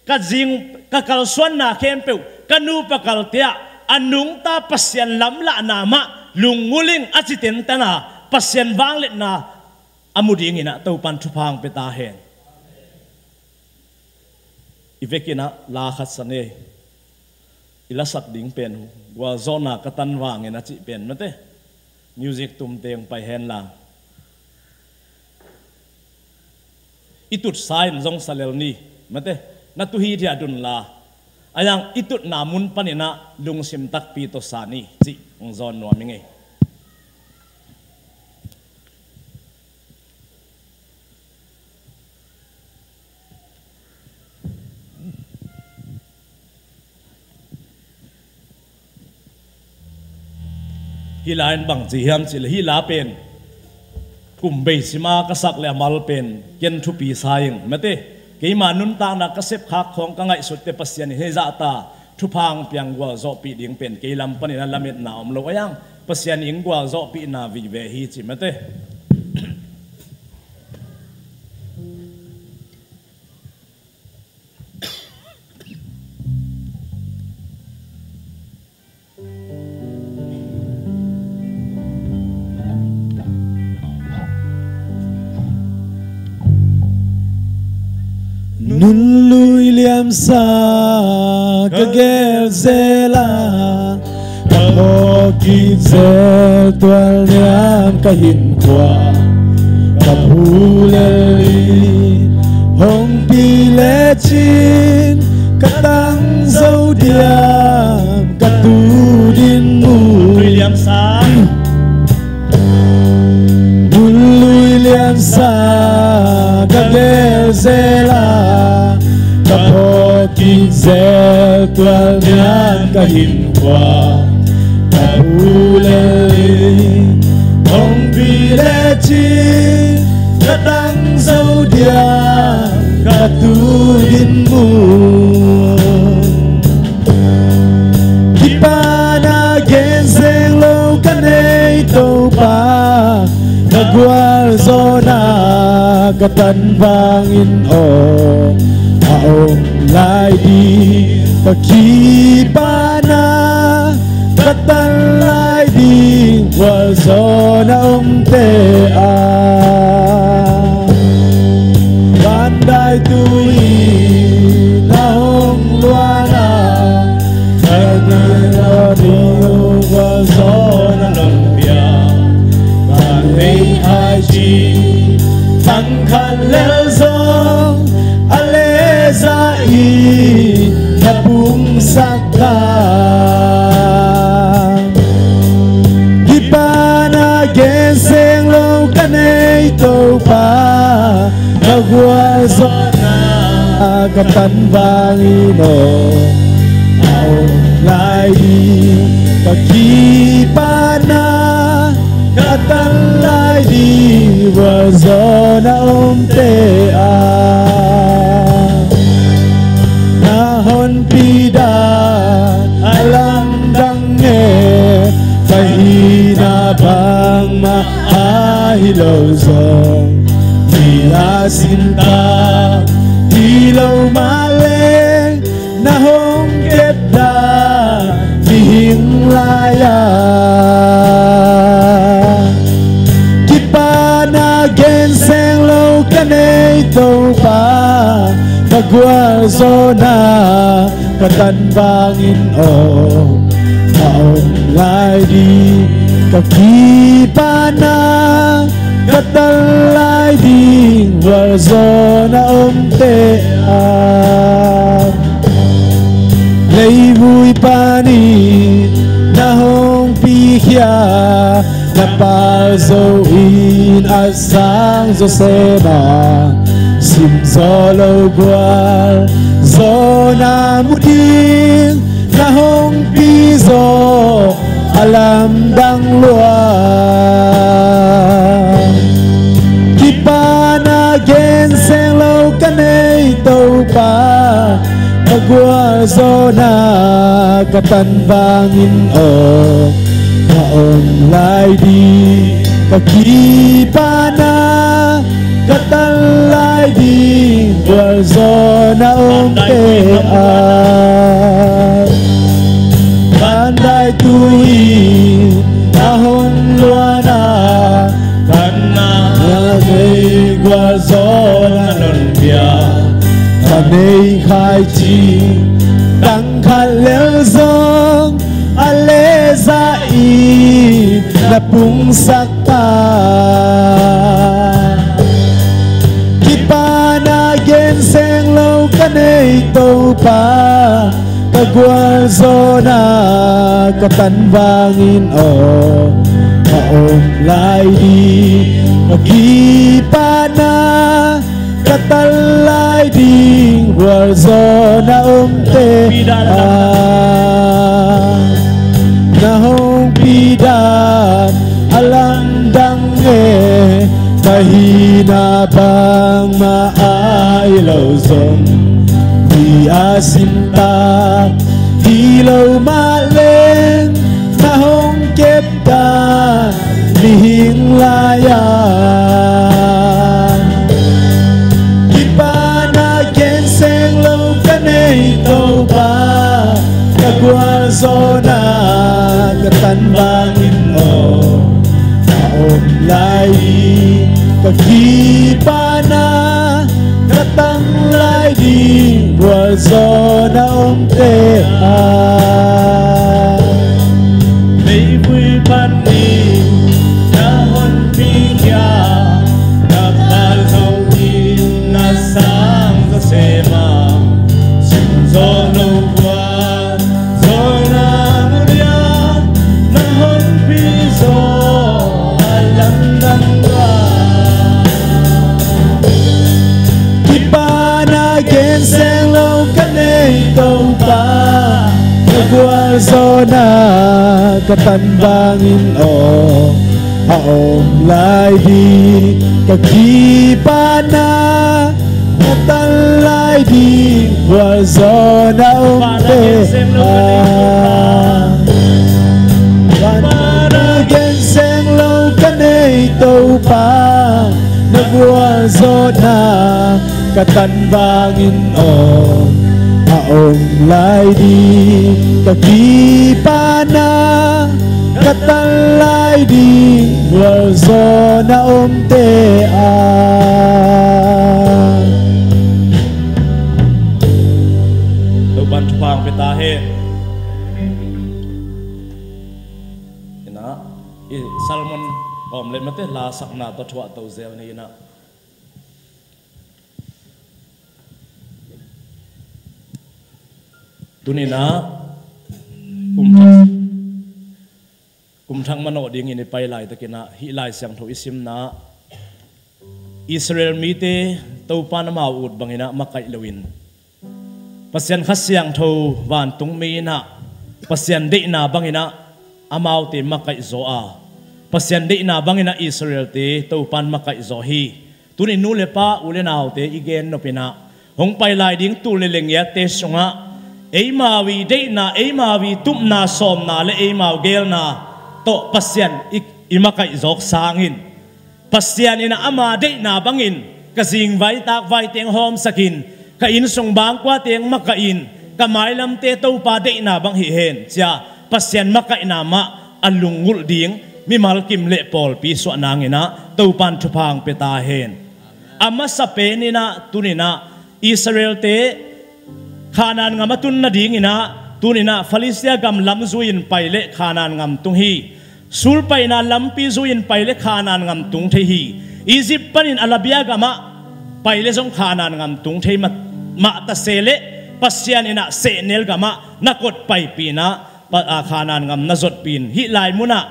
ka zing, ka kalsuanna khempeuh ka nupa kalte ah a nungta Pasian lamlahna mah lungngul ing a ci tentan a, Pasian vangliatna a mu dingin ah Topan thupha hong pia ta hen. I vekin ah la khat sa ni. I lasak ding pen Gualzawhna Ka Tan Vangin a cih pen mate, music tumte hong pai hen la, i tutsa in zong sa lel ni mate, na tu hi thia dun la, a yang i tutna mun panin ah lungsim takpi tawh sa ni cih hong zawn nuam ing ei. Hih la in bang ci hiam cih leh, hih la pen kum bei sima ka sak leh a mal pen ken thupi sa ing mate. Keima nuntakna ka sepkhak khawng ka ngaihsut teh Pasian in hih zahta thupha hong piang gualzawhpih ding pen kei lam panin a lametna om lo a yang, Pasian in gualzawhpihna vive hi ci mate. Nun lui liamsa ka gel zel a, ka hawkik zel tual niam ka hinkhua, ka phu lel in hong pi lecin ka tang zo diam ka tu dinmun. Lui liamsa. Nun lui liamsa ka gel zel a, ka phawk kik zel tual niam ka hinkhua, ka phu lel in hong pi lecin ka tang zo diam ka tu dinmun. Kipana gen zeng lo ka nei Topa, ka gualzawhna ka tan vangin aw a om lai ding. Ka kipana ka tan lai ding gualzawhna omte ah, vandaitui na hong luan a, ka nai lo ding gualzawhna nong pia. Ka nei hai ci thang khat lel zong a leza in na pungsak ta. Na gualzawhna ka tan vangin aw, a om lai ding ka kipahna, ka tan lai ding gualzawhna omte ah, na honpi dan a lamdang e, ka hihna bangmah ahi lo zong, mi a sintak hi lo mah leng, na hong kepdan mihing lai-a, kipahna genseng lo ka nei Topa, ka gualzawhna ka tan vangin aw, a om lai ding ka kipahna, ka tan lai ding gualzawhna omte ah, leivui panin na hong pikhia, na pal zo in a sang zawsem a, sim zaw lo gualzawhna mu ding na hong pizaw a lamdang lua, kipahna genseng lo ka nei Topa, ka gualzawhna ka tan vangin aw, a om lai ding ka kipahna, ka tan lai ding gualzawhna omte ah, pandai tu in a hong luanna, ka na ngei gualzawhna non pia, ka nei khaici tang khat lel zong, a lehza in na pungsak ta, kipahna genseng lo ka nei Topa, ka gualzawhna ka tan vangin aw, a om lai ding ka kipahna, ka tan lai ding gualzawhna omte ah, na hong pidan a lamdang e, ka hihna bangmah ahi lo zong, mi a sintak hi lo mah leng, na hong kepdan mihing lai-a, kipahna genseng lo ka nei Topa, ka gualzawhna ka tan vangin aw, a om lai ding ka kipahna, ka tan lai ding gualzawhna omte ah, meivui panin na honpi khia, na pal zo in a sang zawsem a, sim zaw lo gualzawhna mu ding na honpi zaw a lamdang lua, kipahna genseng lo ka nei Topa, ka gualzawhna ka tan vangin aw, a om lai ding ka kipahna, ka tan lai ding gualzawhna omte ah, kipahna genseng lo ka nei Topa, na gualzawhna ka tan vangin aw, a om lai ding ka kipahna, ka tan lai ding gualzawhna omte ah. Topa'n thupha hong pia ta hen. Ina, i sermon om le mate, la sakna tawh thuah to zel ni ina. Tuni ina, kum thak, kum thak manawh dingin i pai laitakin ah, hih Lai Siangtho i simna Israel mite Topan amau ut banginah makaih loin, Pasian Kha Siangtho vantungmi inah Pasian deihna banginah amaute makaihzaw a, Pasian deihna banginah Israelte Topan makaihzaw hi. Tuni nu le pa, u le naute i gen nopinah hong pai lai ding tul ni le ngiatte sungah eimau i deihna, eimau i tupna, sawmna le eimau gelna tawh Pasian i, i makaihzawk sangin, Pasian inah ama deihna bangin ka zingvai takvai teng hawmsakin, ka innsung bangkua teng makahin, ka mailamte Topa deihna bang hih hen cia Pasian makaihna mah a lunggulh ding mimal kim le pawlpi suah nanginah Topan thupha hong pia ta hen. A masa peninah tuninah Israelte Khanaan ngam a tun nadinginah tuninah Filistia gam lam zui-in pai le Khanaan ngam tung hi. Sulpaihna lampi zui-in pai le Khanaan ngam tung thei hi. Egypt panin Arabia gamah pai le zong Khanaan ngam tung thei mah, mah tase le Pasian inah sehnel gamah na kot paipihnah Pa-, a, Khanaan ngam na zotpih in, hih lai munah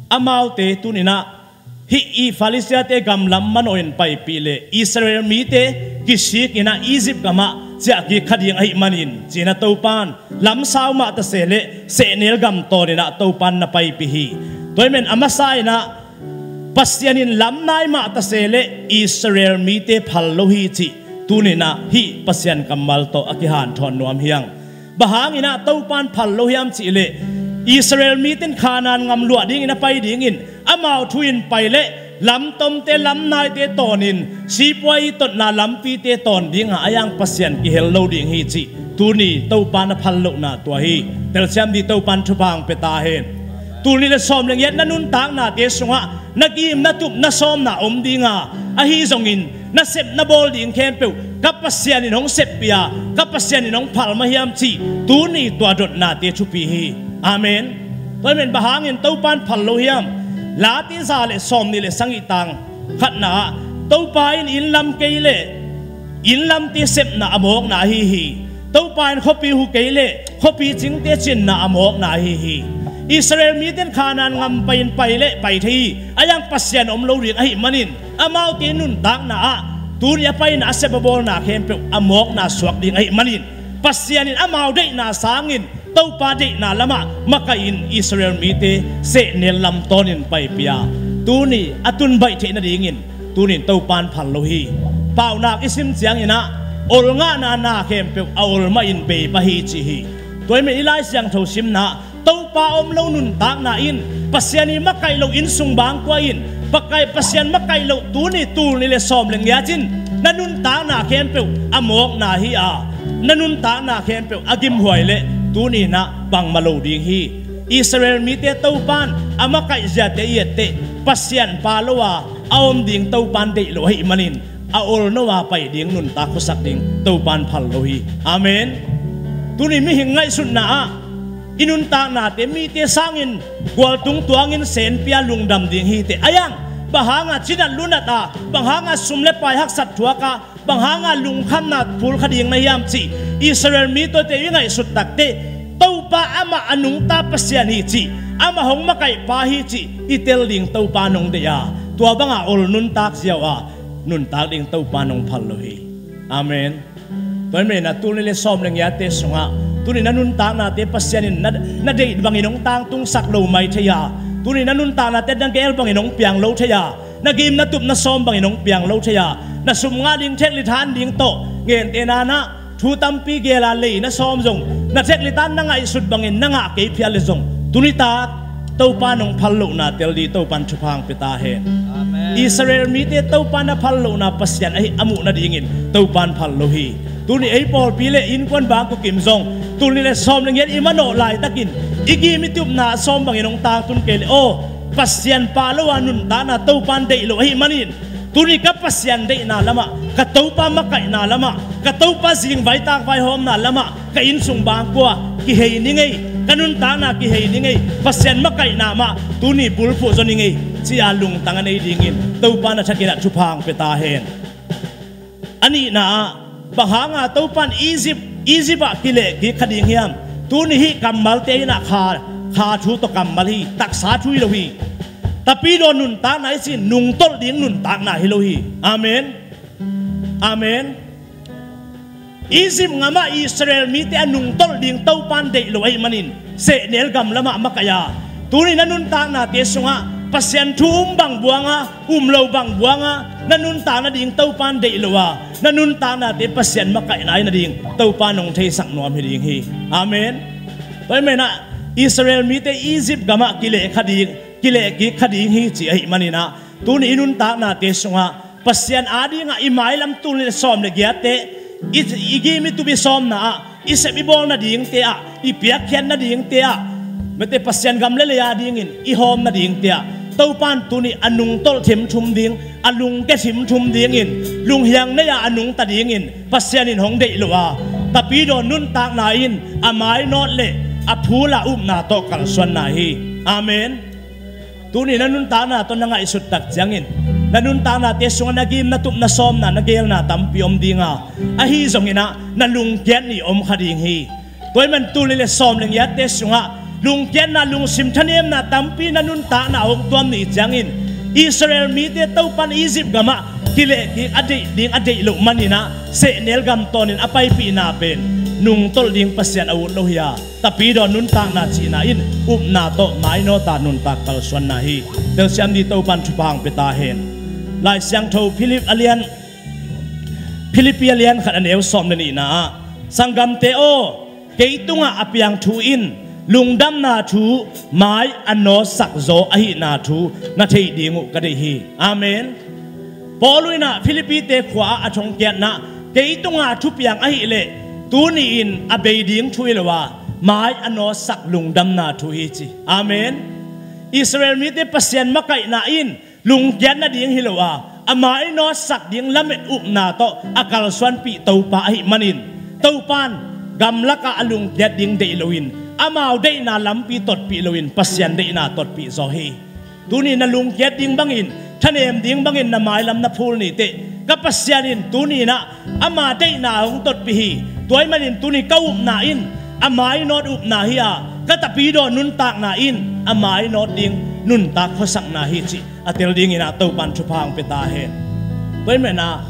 amaute tuninah hih i Filistiate gam lam manawhin paipih le Israel mite kisikinah Egypt gamah ciahkik kha ding ahih manin cinah Topan lamsau mah tase le sehnel gam tawninah Topan na paipih hi. Tua hi men a masa inah Pasian in lam nai mah tase le Israel mite phal lo hi cih tuninah hih Pasian kammal tawh a kihanthawn nuam hi hang. Bang hanginah Topan phal lo hiam cihleh Israel mite in Khanaan ngam luah dingin a pai dingin amau thu in pai le lamtomte lamnaite tawnin sipuai totna lampite tawn dinga a yang Pasian kihel lo ding hi cih tuni Topan a phal lohna tua hi. Telsiam dih Topan thupha hong pia ta hen. Tul nih le sawm le ngiat na nuntaknate sungah na gim na tup na sawmna om dinga, ahi zongin na sep na bawl ding khempeuh ka Pasian in hong seppih a, ka Pasian in hong phal mah hiam cih tuni tua dotnate thupi hi. Amen. Tua hi men bang hangin Topan phal lo hiam? Late za le sawm nih le sagih tang khatna ah Topa in inn lam kei le inn lamte sepna a mawkna ahi hi. Topa in khuapi hu kei le khuapi cingte cinna a mawkna ahi hi. Israel mite in Khanaan ngam pai in pai le pai thei hi. A yang Pasian om lo ding ahih manin amaute nuntakna ah tuni a paina a sep a bawlna khempeuh a mawkna suak ding ahih manin Pasian in amau deihna sangin Topa deihna lamah makaih in Israel mite sehnel lam tawnin paipih a, tuni a tun baih theih nadingin tunin Topan phal lo hi. Paunak i sim cianginah olngahna na khempeuh a ol mahin bei pah hi ci hi. Tua hi men i Lai Siangtho simna Topa om lo nuntakna in, Pasian i makaih lo innsung bangkua in, pakai Pasian makaih lo tuni tul nih le sawm le ngiat in na nuntakna khempeuh a mawkna hi a, na nuntakna khempeuh a gimhuai le tuninah bangmah lo ding hi. Israel mite Topan a makaih ziate i etteh Pasian pa lo a a om ding Topan deih lo ahih manin a olno a pai ding nuntak khuasak ding Topan phal lo hi. Amen. Tuni mihing ngaihsutna ah i nuntaknate mite sangin gualtung tuangin senpia lungdam ding hi teh. A yang bang hanga cinat lunat a, bang hanga sum le pai haksat thuak a, bang hanga lungkhamna phul kha ding na hiam cih Israel mi tuate i ngaihsut takteh Topa amah a nungta Pasian hi cih, amah hong makaih pa hi cih i tel ding Topa nong deih a, tua banga ol nuntak ziau a nuntak ding Topa nong phal lo hi. Amen. Tua hi men a tul nih le sawm le ngiatte sungah tuni na nuntaknate Pasian in na, na deih bangin hong tangtungsak lo mai thei a, tuni na nuntaknate na gel bangin hong piang lo thei a, na gim na tup na sawm bangin hong piang lo thei a, na sum ngah ding thekli than ding tawh gentehna nah thu tampi gel a lei na sawm zong na thekli tan na ngaihsut bangin na ngah kei phial le zong tunitak Topa nong phal lohna tel dih Topan thupha hong pia ta hen. Amen. Israel mite Topa na phal lohna Pasian ahi a muh nadingin Topan phal lo hi. Tuni ei pawlpi le innkuan bangkua kim zong tul nih le sawm le ngiat i manawh laitakin i gim i tupna a sawm bangin hong tangtun kei le aw, Pasian pa lo a nuntakna Topan deih lo ahih manin tuni ka Pasian deihna lamah, ka Topa makaihna lamah, ka Topa zingvai takvai hawmna lamah ka innsung bangkua kihei ni ngei, ka nuntakna kihei ni ngei, Pasian makaihna mah tuni bulphuh zaw ni ngei, ci-a lungtang a nei dingin Topa na thakinah thupha hong pia ta hen. A nihna ah bang hanga Topan Egypt, Egypt ah kilehkik kha ding hiam? Tuni hih kammalte inah kha, kha thu tawh kammal hi, taksa thu hi lo hi. Tapidaw nuntakna i cih nungtolh ding nuntakna hi lo hi. Amen. Amen. Egypt gamah Israel mite a nungtolh ding Topan deih lo ahih manin sehnel gam lamah makaih a, tuni na nuntaknate sungah Pasian thu um bang buanga, um lo bang buanga na nuntak nading Topan deih lo a, na nuntaknate Pasian makaihna ahi nading Topan hong theisak nuam hi ding hi. Amen. Tua ahih manin ah Israel mite Egypt gamah kileh kha ding, kileh kik kha ding hi ci ahih manin ah, tuni i nuntaknate sungah Pasian adingah i mailam tul nih le sawm le giatte, i, i gim i tup i sawmna ah, i sep i bawl nadingte ah, i piakkhiat nadingte ah, mate Pasian gam le lei adingin i hawm nadingte ah Topan tuni a nungtolh thimthum ding, a lungke thimthum dingin lunghiang nei-a a nungta dingin Pasian in hong deih lo a, tapidaw nuntakna in a mainawt le a phul a upna tawh kalsuanna hi. Amen. Tuni na nuntakna tawh na ngaihsut tak ciangin na nuntaknate sungah na gim na tup na sawmna na geelna tampi om dinga, ahi zongin ah na lungkiat nih om kha ding hi. Tua ahih manin tul nih le sawm le giatte sungah lungkiatna, lungsim thanemna tampi na nuntakna hong tuam nih ciangin Israel mite Topan Egypt gamah kileh kik a deih ding a deih loh manin ah sehnel gam tawnin a paipihna pen nungtolh ding Pasian a ut lo hi a, tapidaw nuntakna cihna in upna tawh mainawta nuntak kalsuanna hi. Telsiam ding Topan thupha hong pia ta hen. Lai Siangtho Philip a lian, Philippi a lian khat a neu sawm le nihna ah, "Sanggamte aw, kei tungah a piang thu in lungdamna thu mai a nawtsak zaw ahihna thu na theih ding uh ka deih hi." Amen. Paul in ah Philippi-te khua ah a thongkiatna, "Kei tungah a thupiang ahih leh tuni-in a bei ding thu hi lo a, mai a nawtsak lungdamna thu hi," ci. Amen. Israel mite Pasian makaihna in lungkiat nading hi lo a, a mainawtsak ding lamet upna tawh a kalsuanpih Topa ahih manin, Topan gamlakah a lungkiat ding deih loin, amau deihna lampi totpih loin Pasian deihna totpih zaw hi. Tuni na lungkiat ding bangin, thanem ding bangin na mailam na phul ni teh, ka Pasian in tuni-in ah ama deihna hong totpih hi. Tua ahih manin tuni ka upna in a mainawt upna hi a, ka tapidaw nuntakna in a mainawt ding nuntak khuasakna hi cih a tel dingin ah Topan thupha hong pia ta hen. Tua ahih manin ah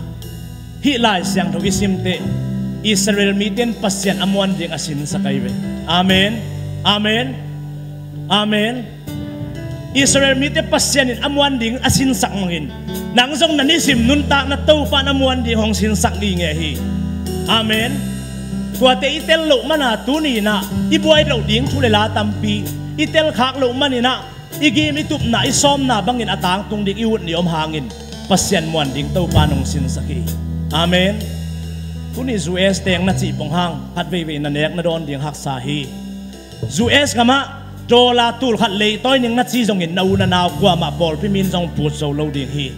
hih Lai Siangtho i sim teh Israel mite in Pasian a muan ding a sinsak ahi ve. Amen. Amen. Amen. Israel mite Pasian in a muan ding a sinsak mangin, nang zong na nisim nuntakna Topan a muan ding hong sinsak ngitnget hi. Amen. Tuate i tel loh mana tuni-in ah i buai loh ding thu le la tampi i telkhak loh manin ah i gim i tupna i sawmna bangin a tangtung ding i ut ni om hangin Pasian muan ding Topan hong sinsak hi. Amen. Tuni U S teng na cih pong hang khat veivei na nek na dawn ding haksa hi. U S gamah dollar tul khat leitawi ning na ci zongin na u na nau kuamah pawlpi min zong put zo lo ding hi.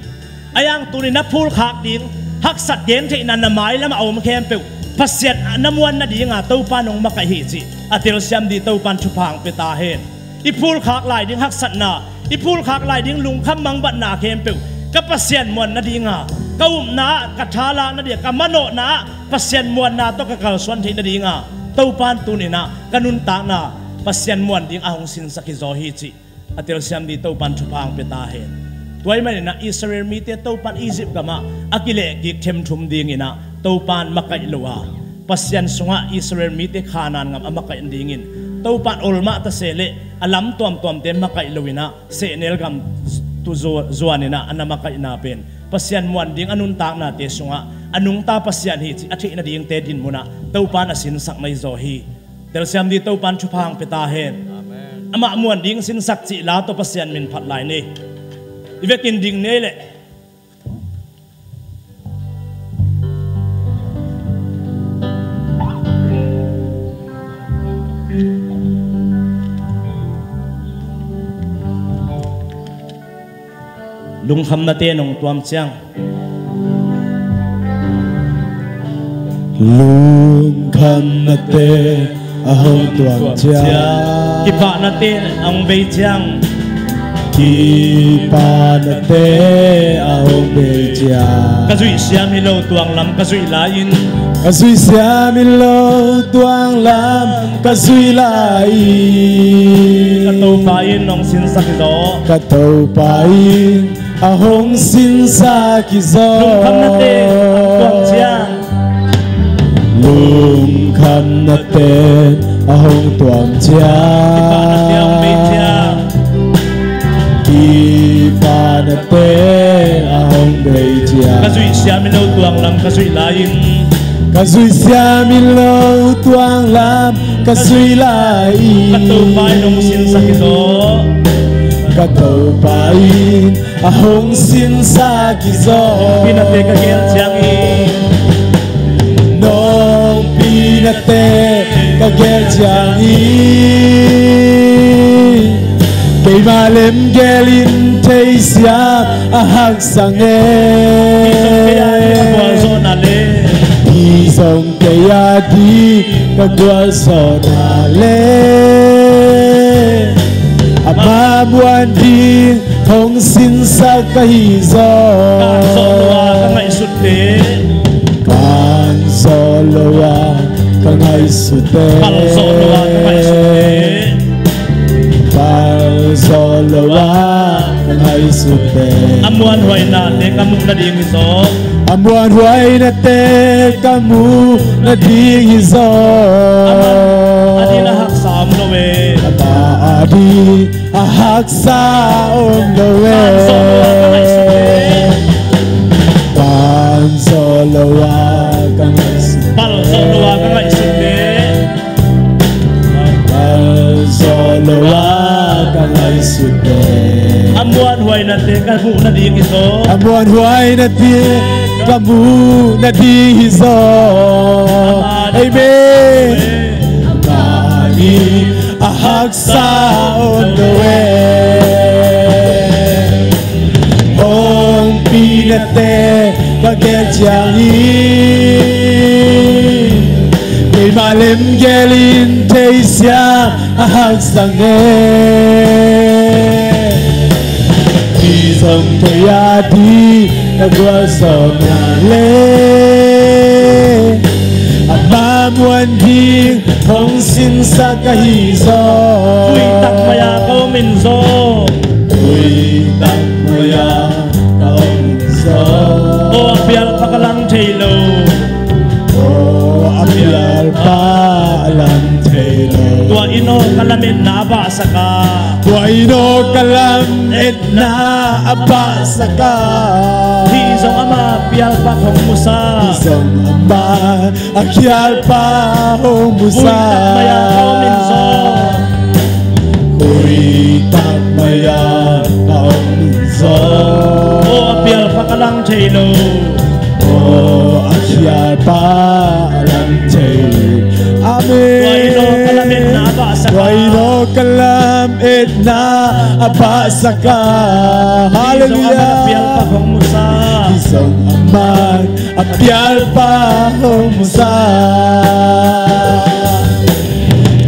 Ahi hang tuni na phulkhak ding haksat gentheihna na mailamah a om khempeuh Pasian na muan nadinga Topan hong makaih hi cih a telsiam ding Topan thupha hong pia ta hen. I phulkhak lai ding haksatna, i phulkhak lai ding lungkham mangbatna khempeuh ka Pasian muan nadinga, ka upna ah, ka thalakna ding, ka manawhna ah Pasian muanna tawh ka kalsuan theih nadinga Topan tuni-in ah ka nuntakna Pasian muan ding a hong sinsak hi zaw hi cih a telsiam ding Topan thupha hong pia ta hen. Tua ahih manin ah Israel mite Topan Egypt gamah a kilehkik themthum dingin ah Topan makaih lo a, Pasian sungah Israel mite Khanaan gam a makaih dingin Topan ol mah ta se leh a lam tuamtuamte makaih loin ah sehnel gam tu zu-, zuanin ah a na makaihna pen Pasian muan ding a nuntaknate sungah a nungta Pasian hi cih a theih nadingte dinmun ah Topan a sinsak na hi zaw hi. Telsiam ding Topan thupha hong pia ta hen. Amen. Amah muan ding sinsak cih la tawh Pasian min phat lai ni. I vekin ding ni leh. Lungkhamnate nong tuam ciang, lungkhamnate a hong tuam ciang, kipahnate a hong bei ciang, kipahnate a hong bei Ka zuih siam hi lo tuanglam ka zuih lai-in. Ka zuih siam hi lo tuanglam ka zuih lai-in. Ka Topa in hong sinsak hi zaw. Ka Topa in a hong sinsak hi zaw. Lungkhamnate hong tuam ciang. Lungkhamnate a hong tuam ciang. Kipahna ciang, bei ciang. Kipahna te a hong bei ciang. Ka zuih siam hi lo tuanglam ka zuih lai-in. Ka zuih siam hi lo tuanglam ka zuih lai-in. Ka Topa in hong sinsak hi zaw. Ka Topa in a hong sinsak hi zaw. Pinate ka gel ciang hi. Nong pinate ka gel ciang hi. Keima lemgel in theisiam a haksa nge. Hi zong kei a ding ka gualzawhna le. Hi zong kei a ding ka gualzawhna le. Ama muan ding hong sinsak ka hi zaw. Kan zawh lo a ka ngaihsut te. Kan zawh lo a ka ngaihsut te. Pal zawh lo a ka ngaihsut te. Pal zawh lo a ka ngaihsut te. A muanhuaina te ka muh nading hi zaw. A muanhuaina te ka muh nading hi zaw. Ama a ding a haksa om lo e. Ama a ding a haksa om lo e. Kan zawh lo a ka ngaihsut te. Kan zawh lo a ka ngaihsut te. Pal zawh lo a ka ngaihsut te. Pal zawh lo a ka ngaihsut te. A muanhuaina te ka muh nading hi zaw. A muanhuaina te ka muh nading hi zaw. Amen. Ama a ding a haksa om lo e. Hong pinate ka gel ciang hi. Keima lemgel in theisiam a haksa nge. Hi zong kei a ding ka gualzawhna le. Ama muan ding hong sinsak ka hi zaw. Kuitak mai-a ka om in zaw. Kuitak mai-a ka om in zaw. Aw a pialpa ka lam thei lo. Aw a pialpa a lam thei lo. Tua in aw ka lametna a bahsak a. Tua in aw ka lametna a bahsak a. Hi zong ama pialpa hong musak. Hi zong ama a pialpa hong musak. Kuitak mai-a ka om in zaw. Kuitak mai-a ka om in zaw. Aw a pialpa ka lam thei lo. Aw a pialpa a lam thei lo. Amen. Tua in aw ka lametna a bahsak a. Tua in aw ka lametna a bahsak a. Halleluiah. Hi zong ama a pialpa hong musak. Hi zong ama a pialpa hong musak.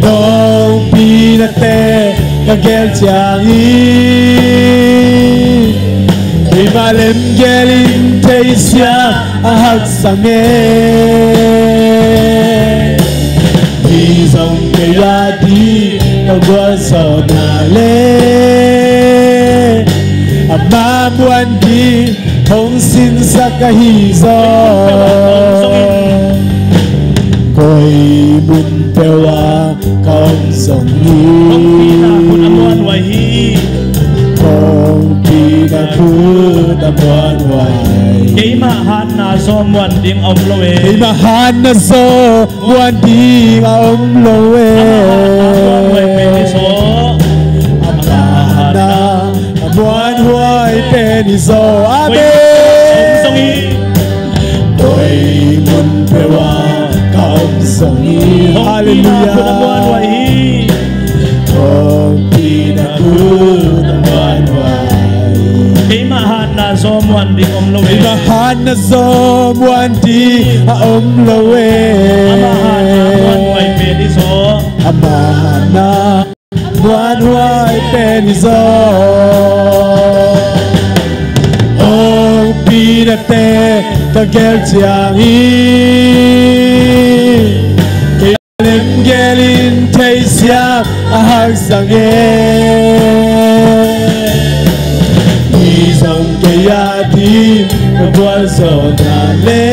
Nong pinate ka gel ciang hi. Keima lemgel in theisiam a haksa nge. Hi zong kei a ding ka gualzawhna le. Ama muan ding hong sinsak ka hi zaw. Koi mun peuh ah ka om zong hi. Kongpi na khut a muanhuai hi. Kongpi na khut a muanhuai hi. Keimah hatna zaw muan ding a om lo e. Keimah hatna zaw muan ding a om lo e. Ama hatna muanhuai pen hi zaw. Ama hatna a muanhuai pen hi zaw. Amen. Koi mun peuh ah ka om zong hi. Halleluiah. Kongpi na khut a muanhuai hi. Kongpi na khut a muanhuai hi. Keimah hatna zaw muan ding om lo e. Keimah hatna zaw muan ding a om lo e. Ama hatna muanhuai pen hi zaw. Ama hatna muanhuai pen hi zaw. Hong Minate ka gel ciangin, kei lemgelin theisiam a haksa nge. Mi zong kei a ding ka gualzawhna le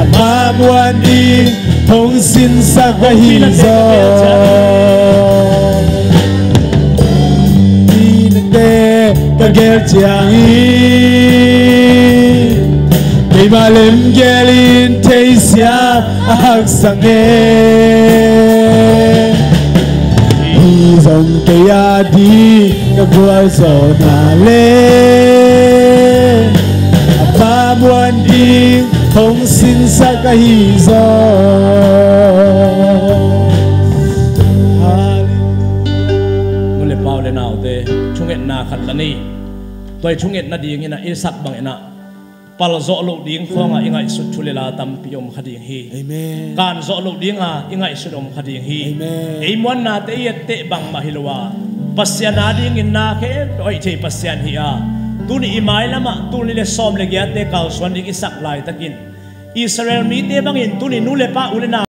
a pha muan ding hong sinsak ahi zaw. Minate ka gel ciangin, keima lemgelin theisiam a haksa nge. Hi zong kei a ding ka gualzawhna le a pha muan ding hong sinsak ahi zaw. Halleluiah. Nu le pa u le naute, thungetna khat la nei. Tua i thungetna dingin ah i sak bangin ah pal zawh loh ding khawngah i ngaihsut thu le la tampi om kha ding hi. Amen. Kan zawh loh dinga i ngaihsut om kha ding hi. Amen. Ei muannate i etteh bangmah hi lo a, Pasian a dingin na khempeuh a hoih thei Pasian hi a, tuni i mailamah tul nih le sawm le giatte kalsuan ding i sak laitakin Israel mite bangin tuni nu le pa u le nau